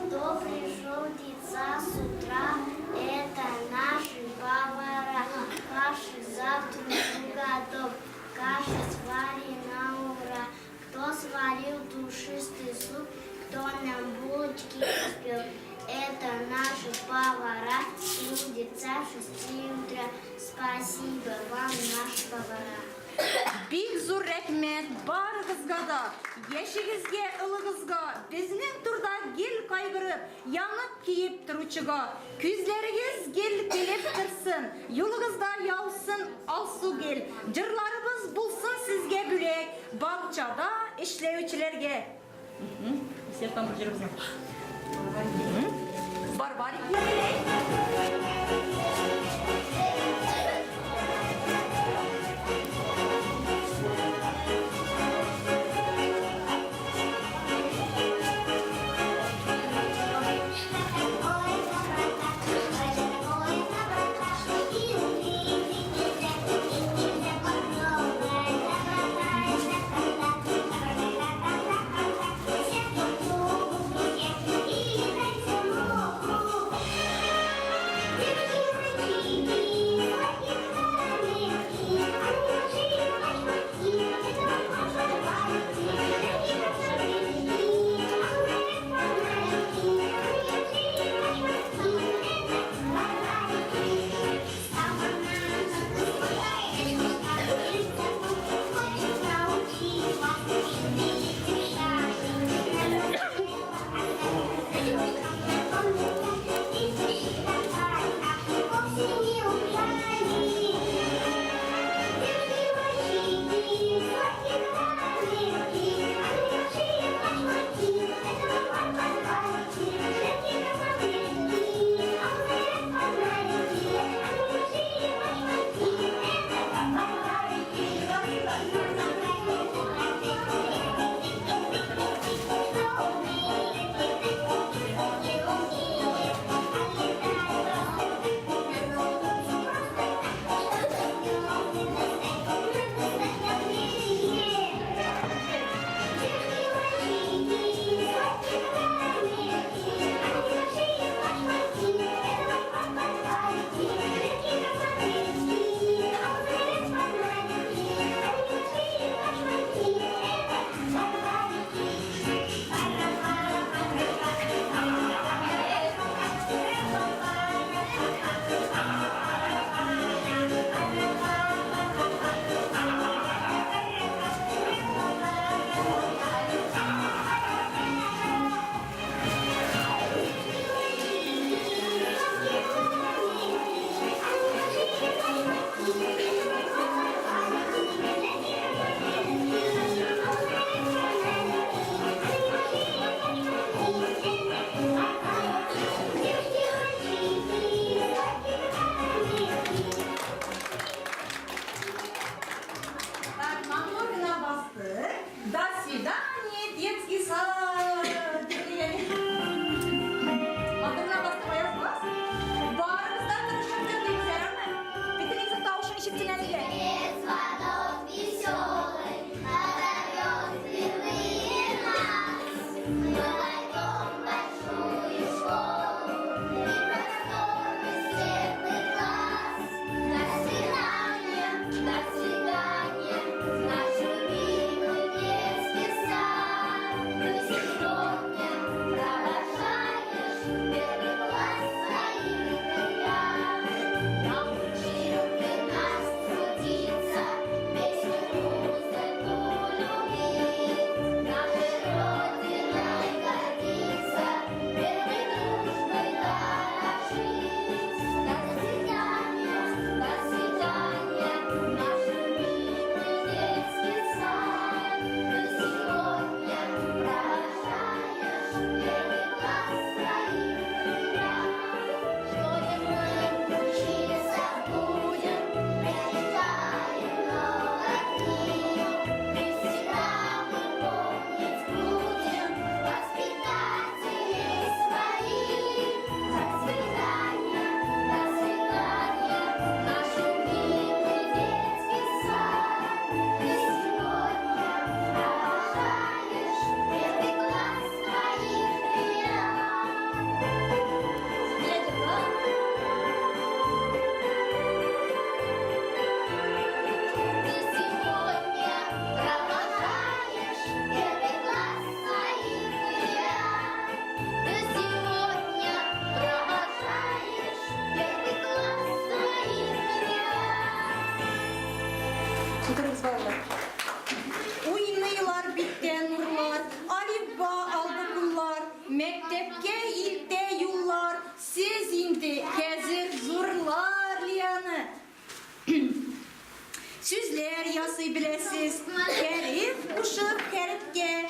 Кто пришел детса с утра, это наши повара. Каши завтрак готов, каша сварена ура. Кто сварил душистый суп, кто нам булочки испек, это наши повара, трудятся в 6 утра. Спасибо вам, наши повара. Бик зур рәхмәт барыгызга да, яшегезгә, олыгызга, безнең турда гел кайгырып, янып киеп торучыга. Күзләрегез гел көлеп торсын, юлыгызда яусын алсу гел. Җырларыбыз булсын сезгә бүләк, бакчада эшләүчеләргә. Все там җырыбызны. Барбарик. Хәрефләр ясый беләсез, хәреф кушып хәрефкә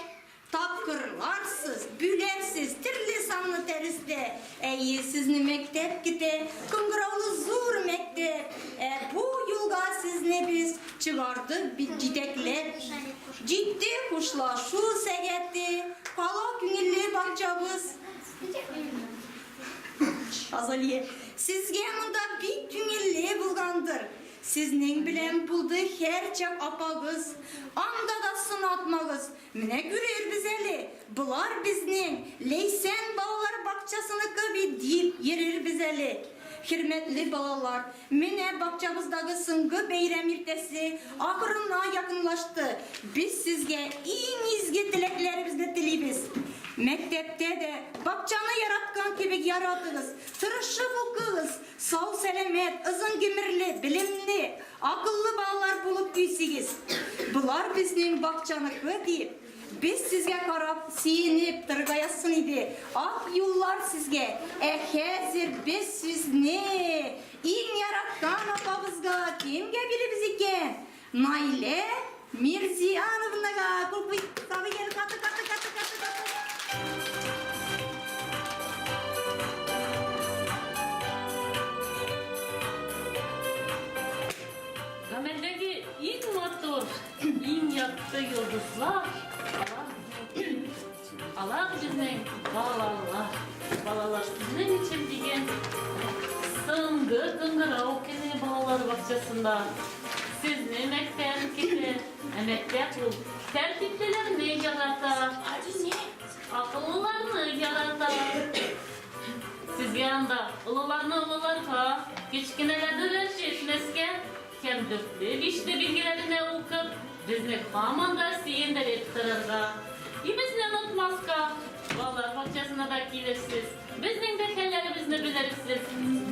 Тапкырларсыз, бүләрсез төрле санлы тәрестә. Әйе, сезне мәктәп көтә, кыңгыраулы зур мәктәп. Ә бу юлга сезне без чыгардык бит җитәкләп. Җитте хушлашу сәгате, кала күңелле бакчабыз. Азалия, сезгә монда бик күңелле булгандыр. Сезнең белән булды һәрчак апагыз. Анда да сынатмагыз. Менә күрербез әле, болар безнең Ләйсән балалар бакчасыныкы бит дип йөрербез әле. Хөрмәтле балалар, менә бакчабыздагы соңгы бәйрәм иртәсе ахырына якынлашты. Без сезгә иң изге теләкләребезне телибез. Мәктәптә дә бакчаны яраткан кебек яратыгыз, тырышып укыгыз, сау-сәламәт, озын гомерле, белемле, акыллы балалар булып үсегез. Болар безнең бакчаныкы дип, без сезгә карап сөенеп торырга язсын иде. Ак юллар сезгә. Ә хәзер без сүзне иң яраткан апабызга кемгә биребез икән? Наилә Мирзияновнага. Кул куй, каты, каты, каты, каты, каты. Гамәлдәге иң матур, иң якты йолдызлар алар безнең, алар безнең балалар. Балалар сезнең өчен дигән соңгы кыңгырау көне балалар бакчасында. Сезне мәктәп көтә. Ә мәктәп ул тәртиплеләрне ярата, акыллыларны ярата. Сезгә анда олыларны олыларга, кечкенәләрне рәнҗетмәскә һәм дүртле, бишле билгеләренә укып, безне һаман да сөендереп торырга. И безне онытмаска, балалар бакчасына да килерсез, безнең дә хәлләребезне белерсез.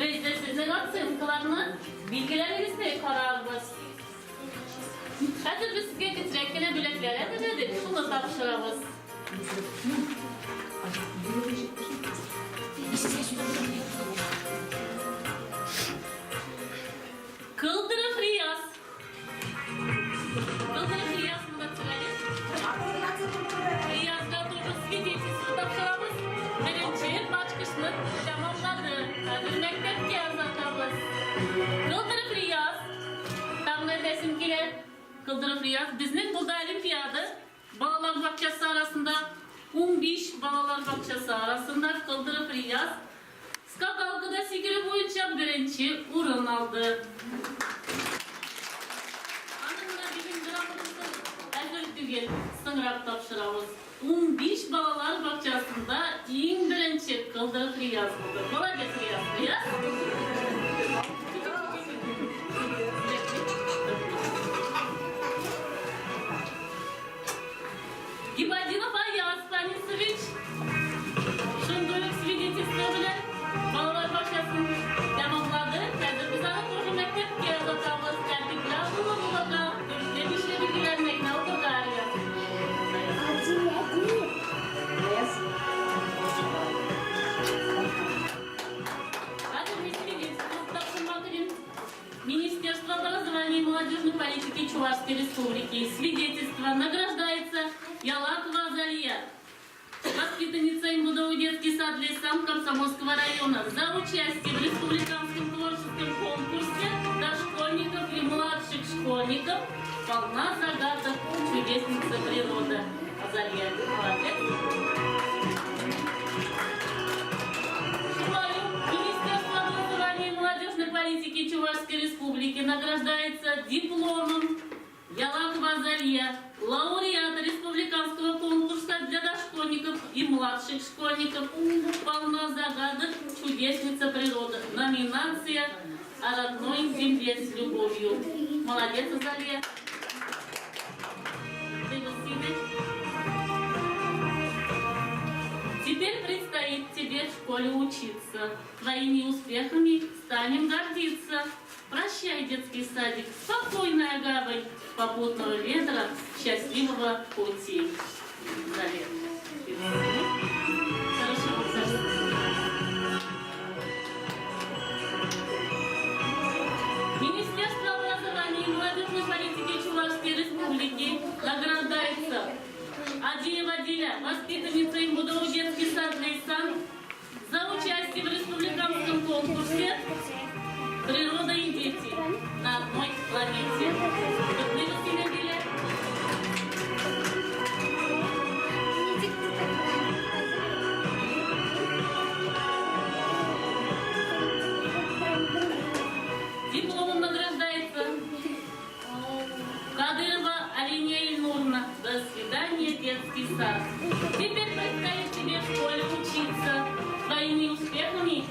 Без дә сезнең оценкаларны, билгеләрегезне карарбыз. Хәзер без сезгә кечерәк кенә бүләкләр әзерләдек, шуны тапшырабыз. Кылдыров Рияз. Кылдыров Рияз монда төшерәле. Риязга тоже свидетельство тапшырабыз. Беренче бачкычны тәмамлады. Хәзер мәктәпкә озатабыз. Кылдыров Рияз. Тагын әйтәсем килә. Кылдыров Рияз, безнең булды олимпиада. Балалар бакчасы арасында, 15 балалар бакчасы арасында Кылдыров Рияз скакалкада сикерү буенча беренче урын алды. Аның менә бүген грамотасын әзер түгел, соңрак тапшырабыз. 15 балалар бакчасында иң беренче Кылдыров Рияз булды. Молодец, Рияз. Рияз? Гибадинов Аяз Фанисович шундый ук свидетельство белән балалар бакчасын тәмамлады. Хәзер без аны тоже мәктәпкә озатабыз. Тәртипле, акыллы булырга, дүртле, бишле билгеләренә генә укырга Аяз. Хәзер мин свидетельство тапшырма телим. Министерство образования и молодежной политики Чувашской Республики. Свидетельство награждается Ялакова Азалия, воспитанница МБДУ детский сад Лейсан Комсомольского района, за участие в республиканском творческом конкурсе дошкольников и младших школьников «Полна загадок чудесница природы». Азалия, молодец. Шулай ук Министерство образования и молодежной политики Чувашской Республики награждается дипломом Ялакова Азалия, лауреата республиканского конкурса для дошкольников и младших школьников «Полна загадок чудесница природы». Номинация «О родной земле с любовью». Молодец, Азалия. Ты Василий. Теперь предстоит тебе в школе учиться. Твоими успехами станем гордиться. Прощай, детский садик, спокойная гавань, попутного ветра, счастливого пути. Залет. Хорошо, Саша. Министерство образования и молодежной политики Адиева Диля, воспитанница МБДУ детский сад Лейсан, за участие в республиканском конкурсе «Природа и дети на одной планете». Котлыйбыз сине, Диля. Дипломом награждается Кадырова Алиния Ильнуровна. До свидания, детский сад. Теперь предстоит тебе в школе учиться. Твоими успехами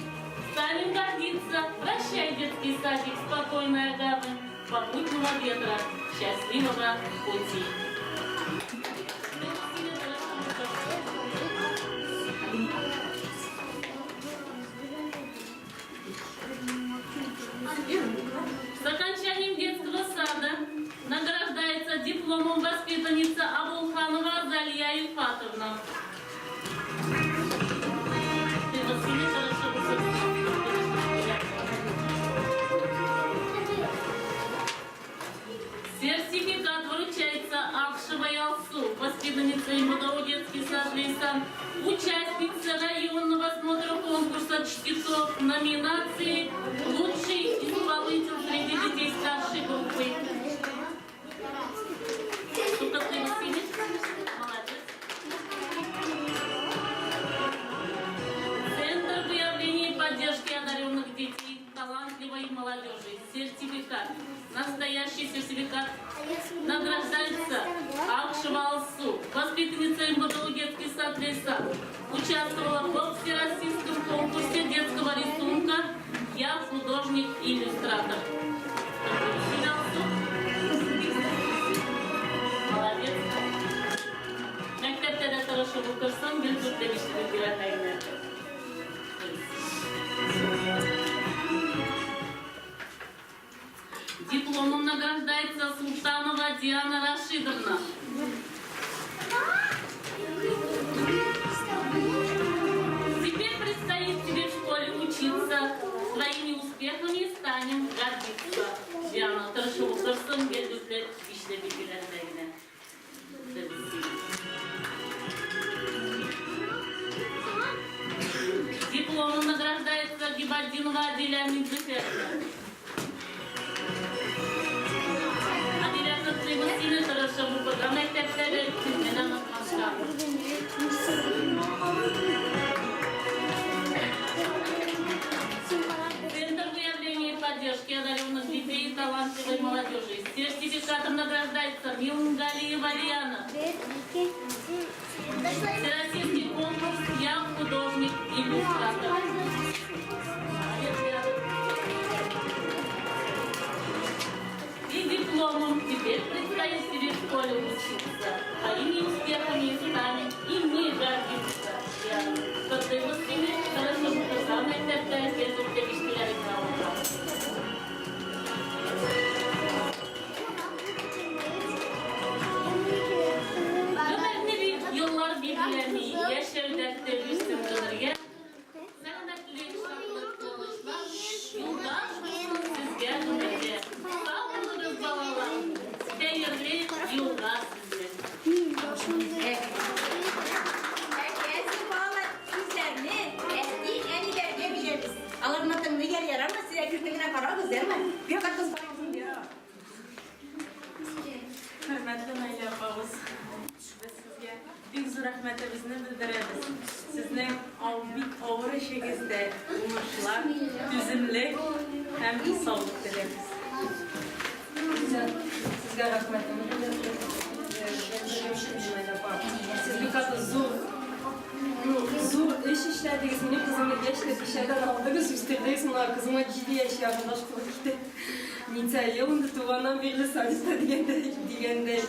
станем гордиться. Прощай, детский садик, спокойная гавань, попутного ветра, счастливого пути. С окончанием детского сада награждается дипломом воспитанница Абулханова Азалия Ильфатовна. Ты, Василий, хорошо Сертификат вручается Акшевой Алсу, воспитанница МБДУ детский сад Лейсан, участница районного смотра конкурса чтецов номинации «Лучший исполнитель среди детей старшей группы». Котлыйбыз сине. Молодец. Центр выявления и поддержки одаренных детей, талантливой молодежи. Сертификат. Настоящий сертификат награждается Акшева Алсу, воспитанница МБДУ детский сад Леса. Участвовала во всероссийском конкурсе детского рисунка «Я художник-иллюстратор». Алсу. Молодец. Мәктәптә дә тырышып укырсың, гел дүртле бишле билгеләргә. Дипломом награждается Султанова Диана Рашидовна. Теперь предстоит тебе в школе учиться. Своими успехами станем гордиться. Диана, тырышып укырсың, гел дүртле бишле билгеләргә. Дипломом награждается Гибаддинова Адиля Минзеферовна. Адиля, котлыйбыз сине, тырышып укырга мәктәптә дә менә онытмаска. Центр выявления и поддержки одаренных детей и талантливой молодежи. Сертификатом награждается Милнгалиева Лиана. Всероссийский конкурс «Я художник-иллюстратор». Молодец, Лиана. И дипломом теперь предстоит тебе в школе учиться. Твоими успехами станем и мы гордиться. Лиана. Котлыйбыз сине, тырышып укырга мәктәптә, гел дүртле бишлеләреңне алырга. Гомерне бит еллар билгеләми, яшәү дәрте бирсен гомергә. Сәламәтлек, шатлык, куанычлар юлдаш булсын сезгә гомергә. Сау булыгыз, балалар. Хәерле юлга сезне. Әкияти балалар сүзләрне әти әниләргә бирәбез. Аларны тыңлый ярамы? Сез әкрен генә карагыз, әме? Бу кыз барыгызны бирә. Хөрмәтле Наилә апабыз, без сезгә бик зур рәхмәтебезне белдерәбез. Сезнең бик авыр эшегездә уңышлар, түземлек һәм саулык теләбез. Сезгә рәхмәтемне белдерәм. Сез бик каты зур, ну, зур эш эшләдегез. Минем кызымны яшьле бишәрдән алдыгыз, үстердегез. Менә кызыма 7 яшь ярымдаш булып китте. Ничә ел инде туганнан бирле садикта дигәндәй, дигәндәй.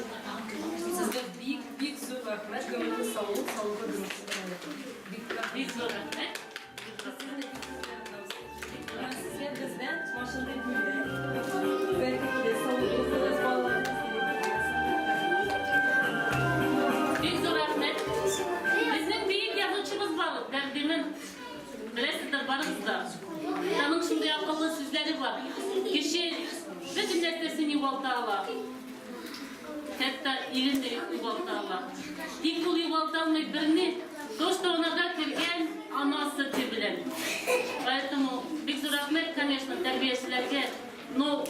Сезгә бик, бик зур рәхмәт. Гомерле саулык, саулыклы гомер сезгә. Бик рәхмәт. Бик зур рәхмәт. Сезгә бездән машинный бүләк. Бәрәкәтле, саулык булсыгыз, балаларыгыз Бик зур рәхмәт. Безнең бөек язучыбыз бар, Дәрдемәнд. Беләсездер барыгыз да. Аның шундый акыллы сүзләре бар. Кеше бөтен нәрсәсен югалта ала. хәтта илен дә югалта ала. Тик ул югалта алмый берни, то, что анарга кергән ана сөте белән. Поэтому бик зур рәхмәт, конечно, тәрбиячеләргә, но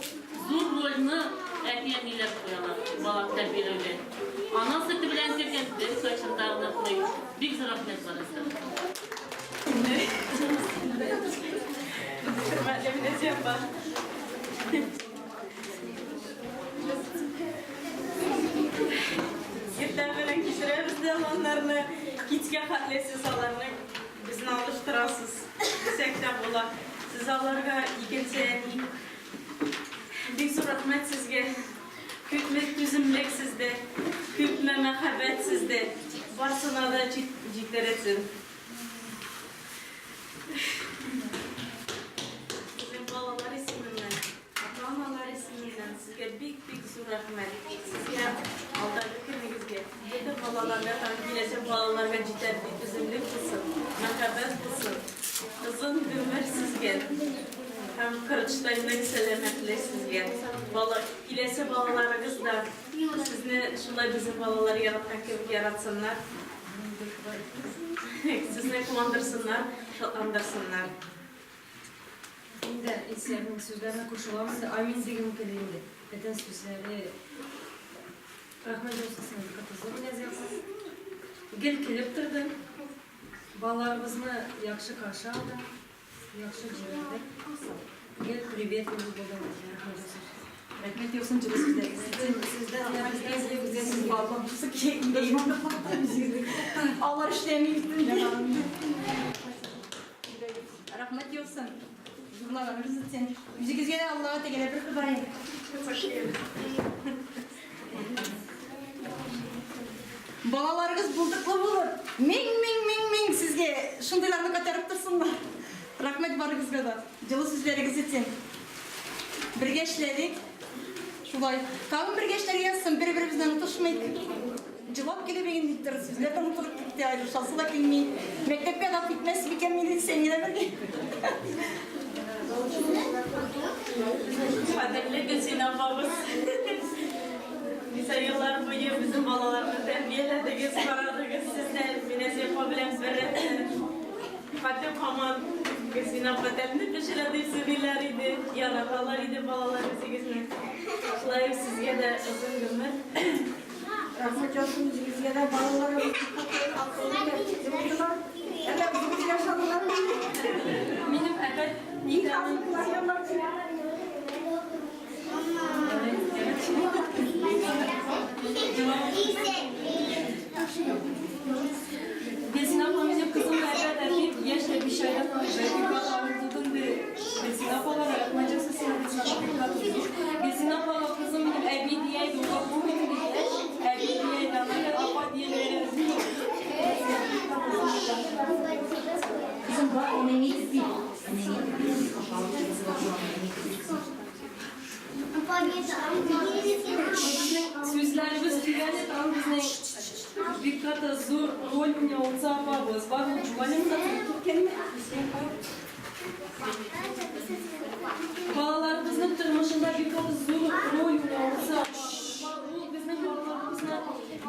зур рольне әти-әниләр куялар бала тәрбияләүдә. Ана сөте белән кергән беркайчан да онытмый. Бик зур рәхмәт барысына. Хөрмәтле Минәзия апа. Иртән белән китерәбез дә аланнарны, кичкә хәтле сез аларны безне алыштырасыз, дисәк тә була. Сез аларга икенче әни. Бик зур рәхмәт сезгә. Күпме түземлек сездә, күпме мәхәббәт сездә. Барсына да җитәр өчен. Безнең балалар исеменнән, ата-аналар исеменнән сезгә бик-бик зур рәхмәт. Сезгә алдагы көнегезгә, бөтен балаларга һәм киләчәк балаларга җитәрлек түземлек булсын, мәхәббәт булсын, озын гомер сезгә һәм корычтайның сәламәтлек сезгә. Бала, киләсе балаларыгыз да сезне шулай безнең балалар яраткан кебек яратсыннар. Сезне куандырсыннар, шатландырсыннар. Мин дә Илсөярнең сүзләренә кушылам инде, амин дигем килә инде. Бөтен сүзләре рәхмәт яусын сиңа бик каты зур Нәзия апа. Гел килеп тордың. Балаларыбызны яхшы каршы алдың, яхшы җибәрдең. Гел приветливый булдың. Рәхмәт яусын. Рәхмәт яусын җылы сүзләрегез өчен. Алар эшләми бит инде. Рәхмәт яусын. Зурлаганыгыз өчен. Үзегезгә дә Аллага Тәгалә бер Ходаем. Балаларыгыз булдыклы булыр. Мең, мең, мең, мең сезгә шундыйларны кайтарып торсыннар. Рәхмәт барыгызга да. Җылы сүзләрегез өчен. Бергә эшләдек. Шулай. Тагын бергә эшләргә язсын, бер-беребезне онытышмыйк. Җылап килеп инде никтер сүзләр дә онытылып китте, аерылышасы да килми. Мәктәпкә озак китмәс микән мин Сәмирә бергә. Кадерле Гөлсинә апабыз. Ничә еллар буе безнең балаларны тәрбияләдегез, карадыгыз. Сезне Минәзия апа белән беррәттән Хатын һаман Гөлсинә апа тәмле пешерә дип сөйлиләр иде, яраталар иде балалар үзегезне. Шулай ук сезгә дә озын гомер. Рәхмәт яусын үзегезгә дә, балаларыбыз бик тату, акыллы, тәртипле булдылар. Әллә үзегез яшадылар. Минем әбәт Ни хазыклар ялар. Гөлсинә апа, минем кызым әйбәт әти, яшь тә биш айдан бик авыр тудым ди. Гөлсинә апалар, рәхмәт яусын сиңа, Гөлсинә апа, бик каты зур. Гөлсинә апага кызым минем әби дия иде, ул булмый инде яшь, әби дия иде, ана апа дияләр. Кызым, бар, әнәң әйтеп бир. Безнең сүзләребез төгәл, тагын безнең бик каты зур роль уйнаучы апабыз бар, ул Джуалина киткәнме? Балаларыбызның тормышында бик каты зур роль уйнаучы апабыз бар. Ул безнең балаларыбызны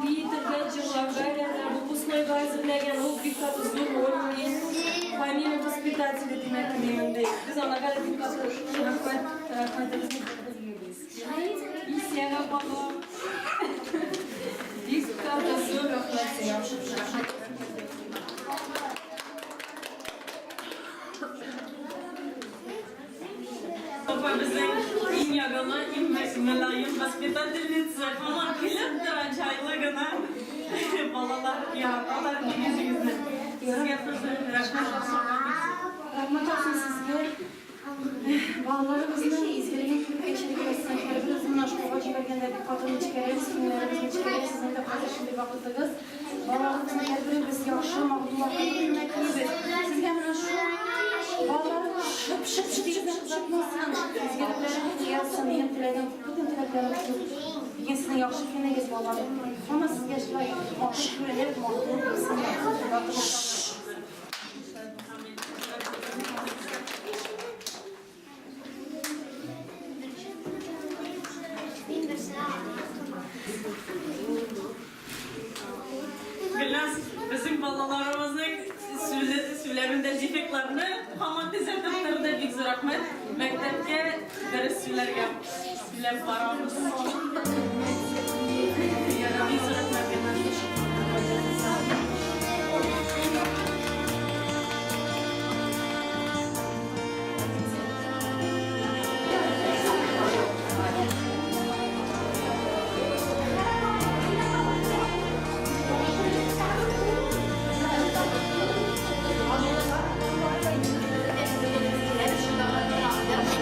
биетергә, җырларга өйрәтә, выпускнойга әзерләгән, ул бик каты зур роль уйный. Помимо воспитателя, димәк, мин Без анага да бик каты рәхмәт, рәхмәтебезне белдермибез. Илсөя апага бик каты зур рәхмәт сиңа. Рәхмәт. Апа безнең иң ягымлы, иң мөлаем воспитательница. Һаман килеп тора, җайлы гына. Балалар яраталар бик үзегезне. Сезгә тоже рәхмәт яусын. Рәхмәт яусын сезгә. Балаларыбызның изгелеген күреп яшәргә язсын. Һәрберебезне менә школга җибәргәндә бик каты нечкәрәбез, күңелләребез нечкәрә. Сезнең дә хәзер шундый вакытыгыз. Балаларыбызны һәрберебез яхшы, матурларга күрмәклибез. Сезгә менә шул балаларыбыз шып-шып-шып дип озатмасын. Изгелекләрегез язсын. Минем теләгем, бөтен теләкләрем шул. Бүген сезнең яхшы көнегез, балалар. Һаман сезгә шулай матур күренеп, матур булсын. Матур. Бөтен дефектларны һаман төзәтеп торды. Бик зур рәхмәт. Мәктәпкә дөрес сөйләргә сөйләп барабыз. Бик зур рәхмәт.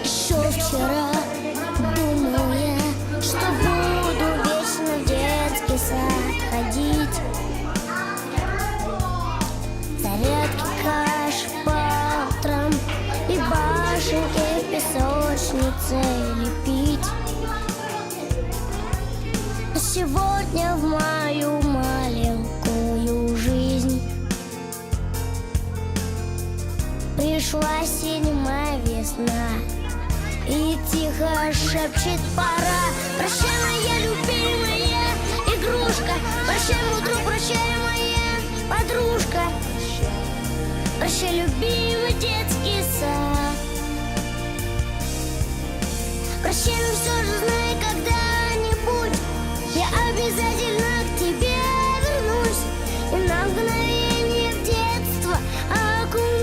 Еще вчера думал я, что буду вечно в детский сад ходить. Зарядки каш по утрам и башенки в песочнице лепить. Но сегодня в мою маленькую жизнь пришла седьмая весна и тихо шепчет пора. Прощай, моя любимая игрушка, прощай, мой друг, прощай, моя подружка, прощай, любимый детский сад. Прощай, но все же знай, когда-нибудь я обязательно к тебе вернусь и на мгновение в детство окунусь.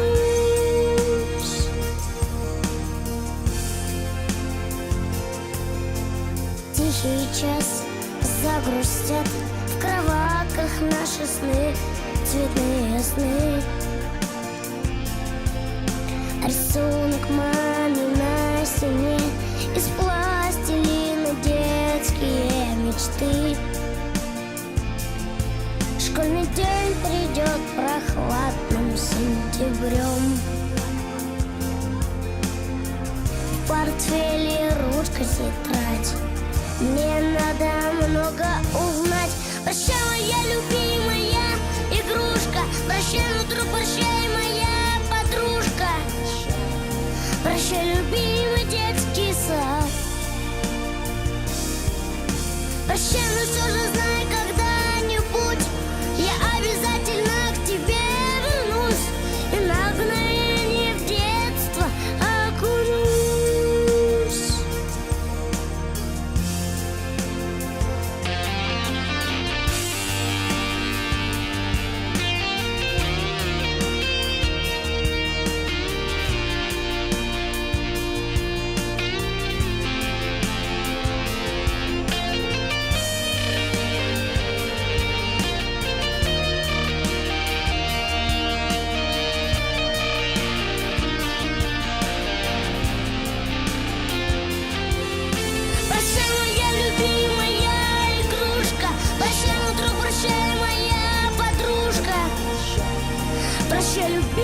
Тихий час загрустят в кроватках наши сны, цветные сны. Рисунок мамы на стене из пластилина детские мечты. Школьный день придет прохладным сентябрем. В портфеле ручка, тетрадь. Мне надо много узнать. Прощай, моя любимая игрушка. Прощай, мой друг, прощай, моя подружка. Прощай, любимый детский сад. Прощай, но все же знай, когда-нибудь я обязательно к тебе вернусь и на мгновение в детство окунусь. Прощай, моя любимая игрушка. Прощай, мой друг, прощай, моя подружка. Прощай, любимый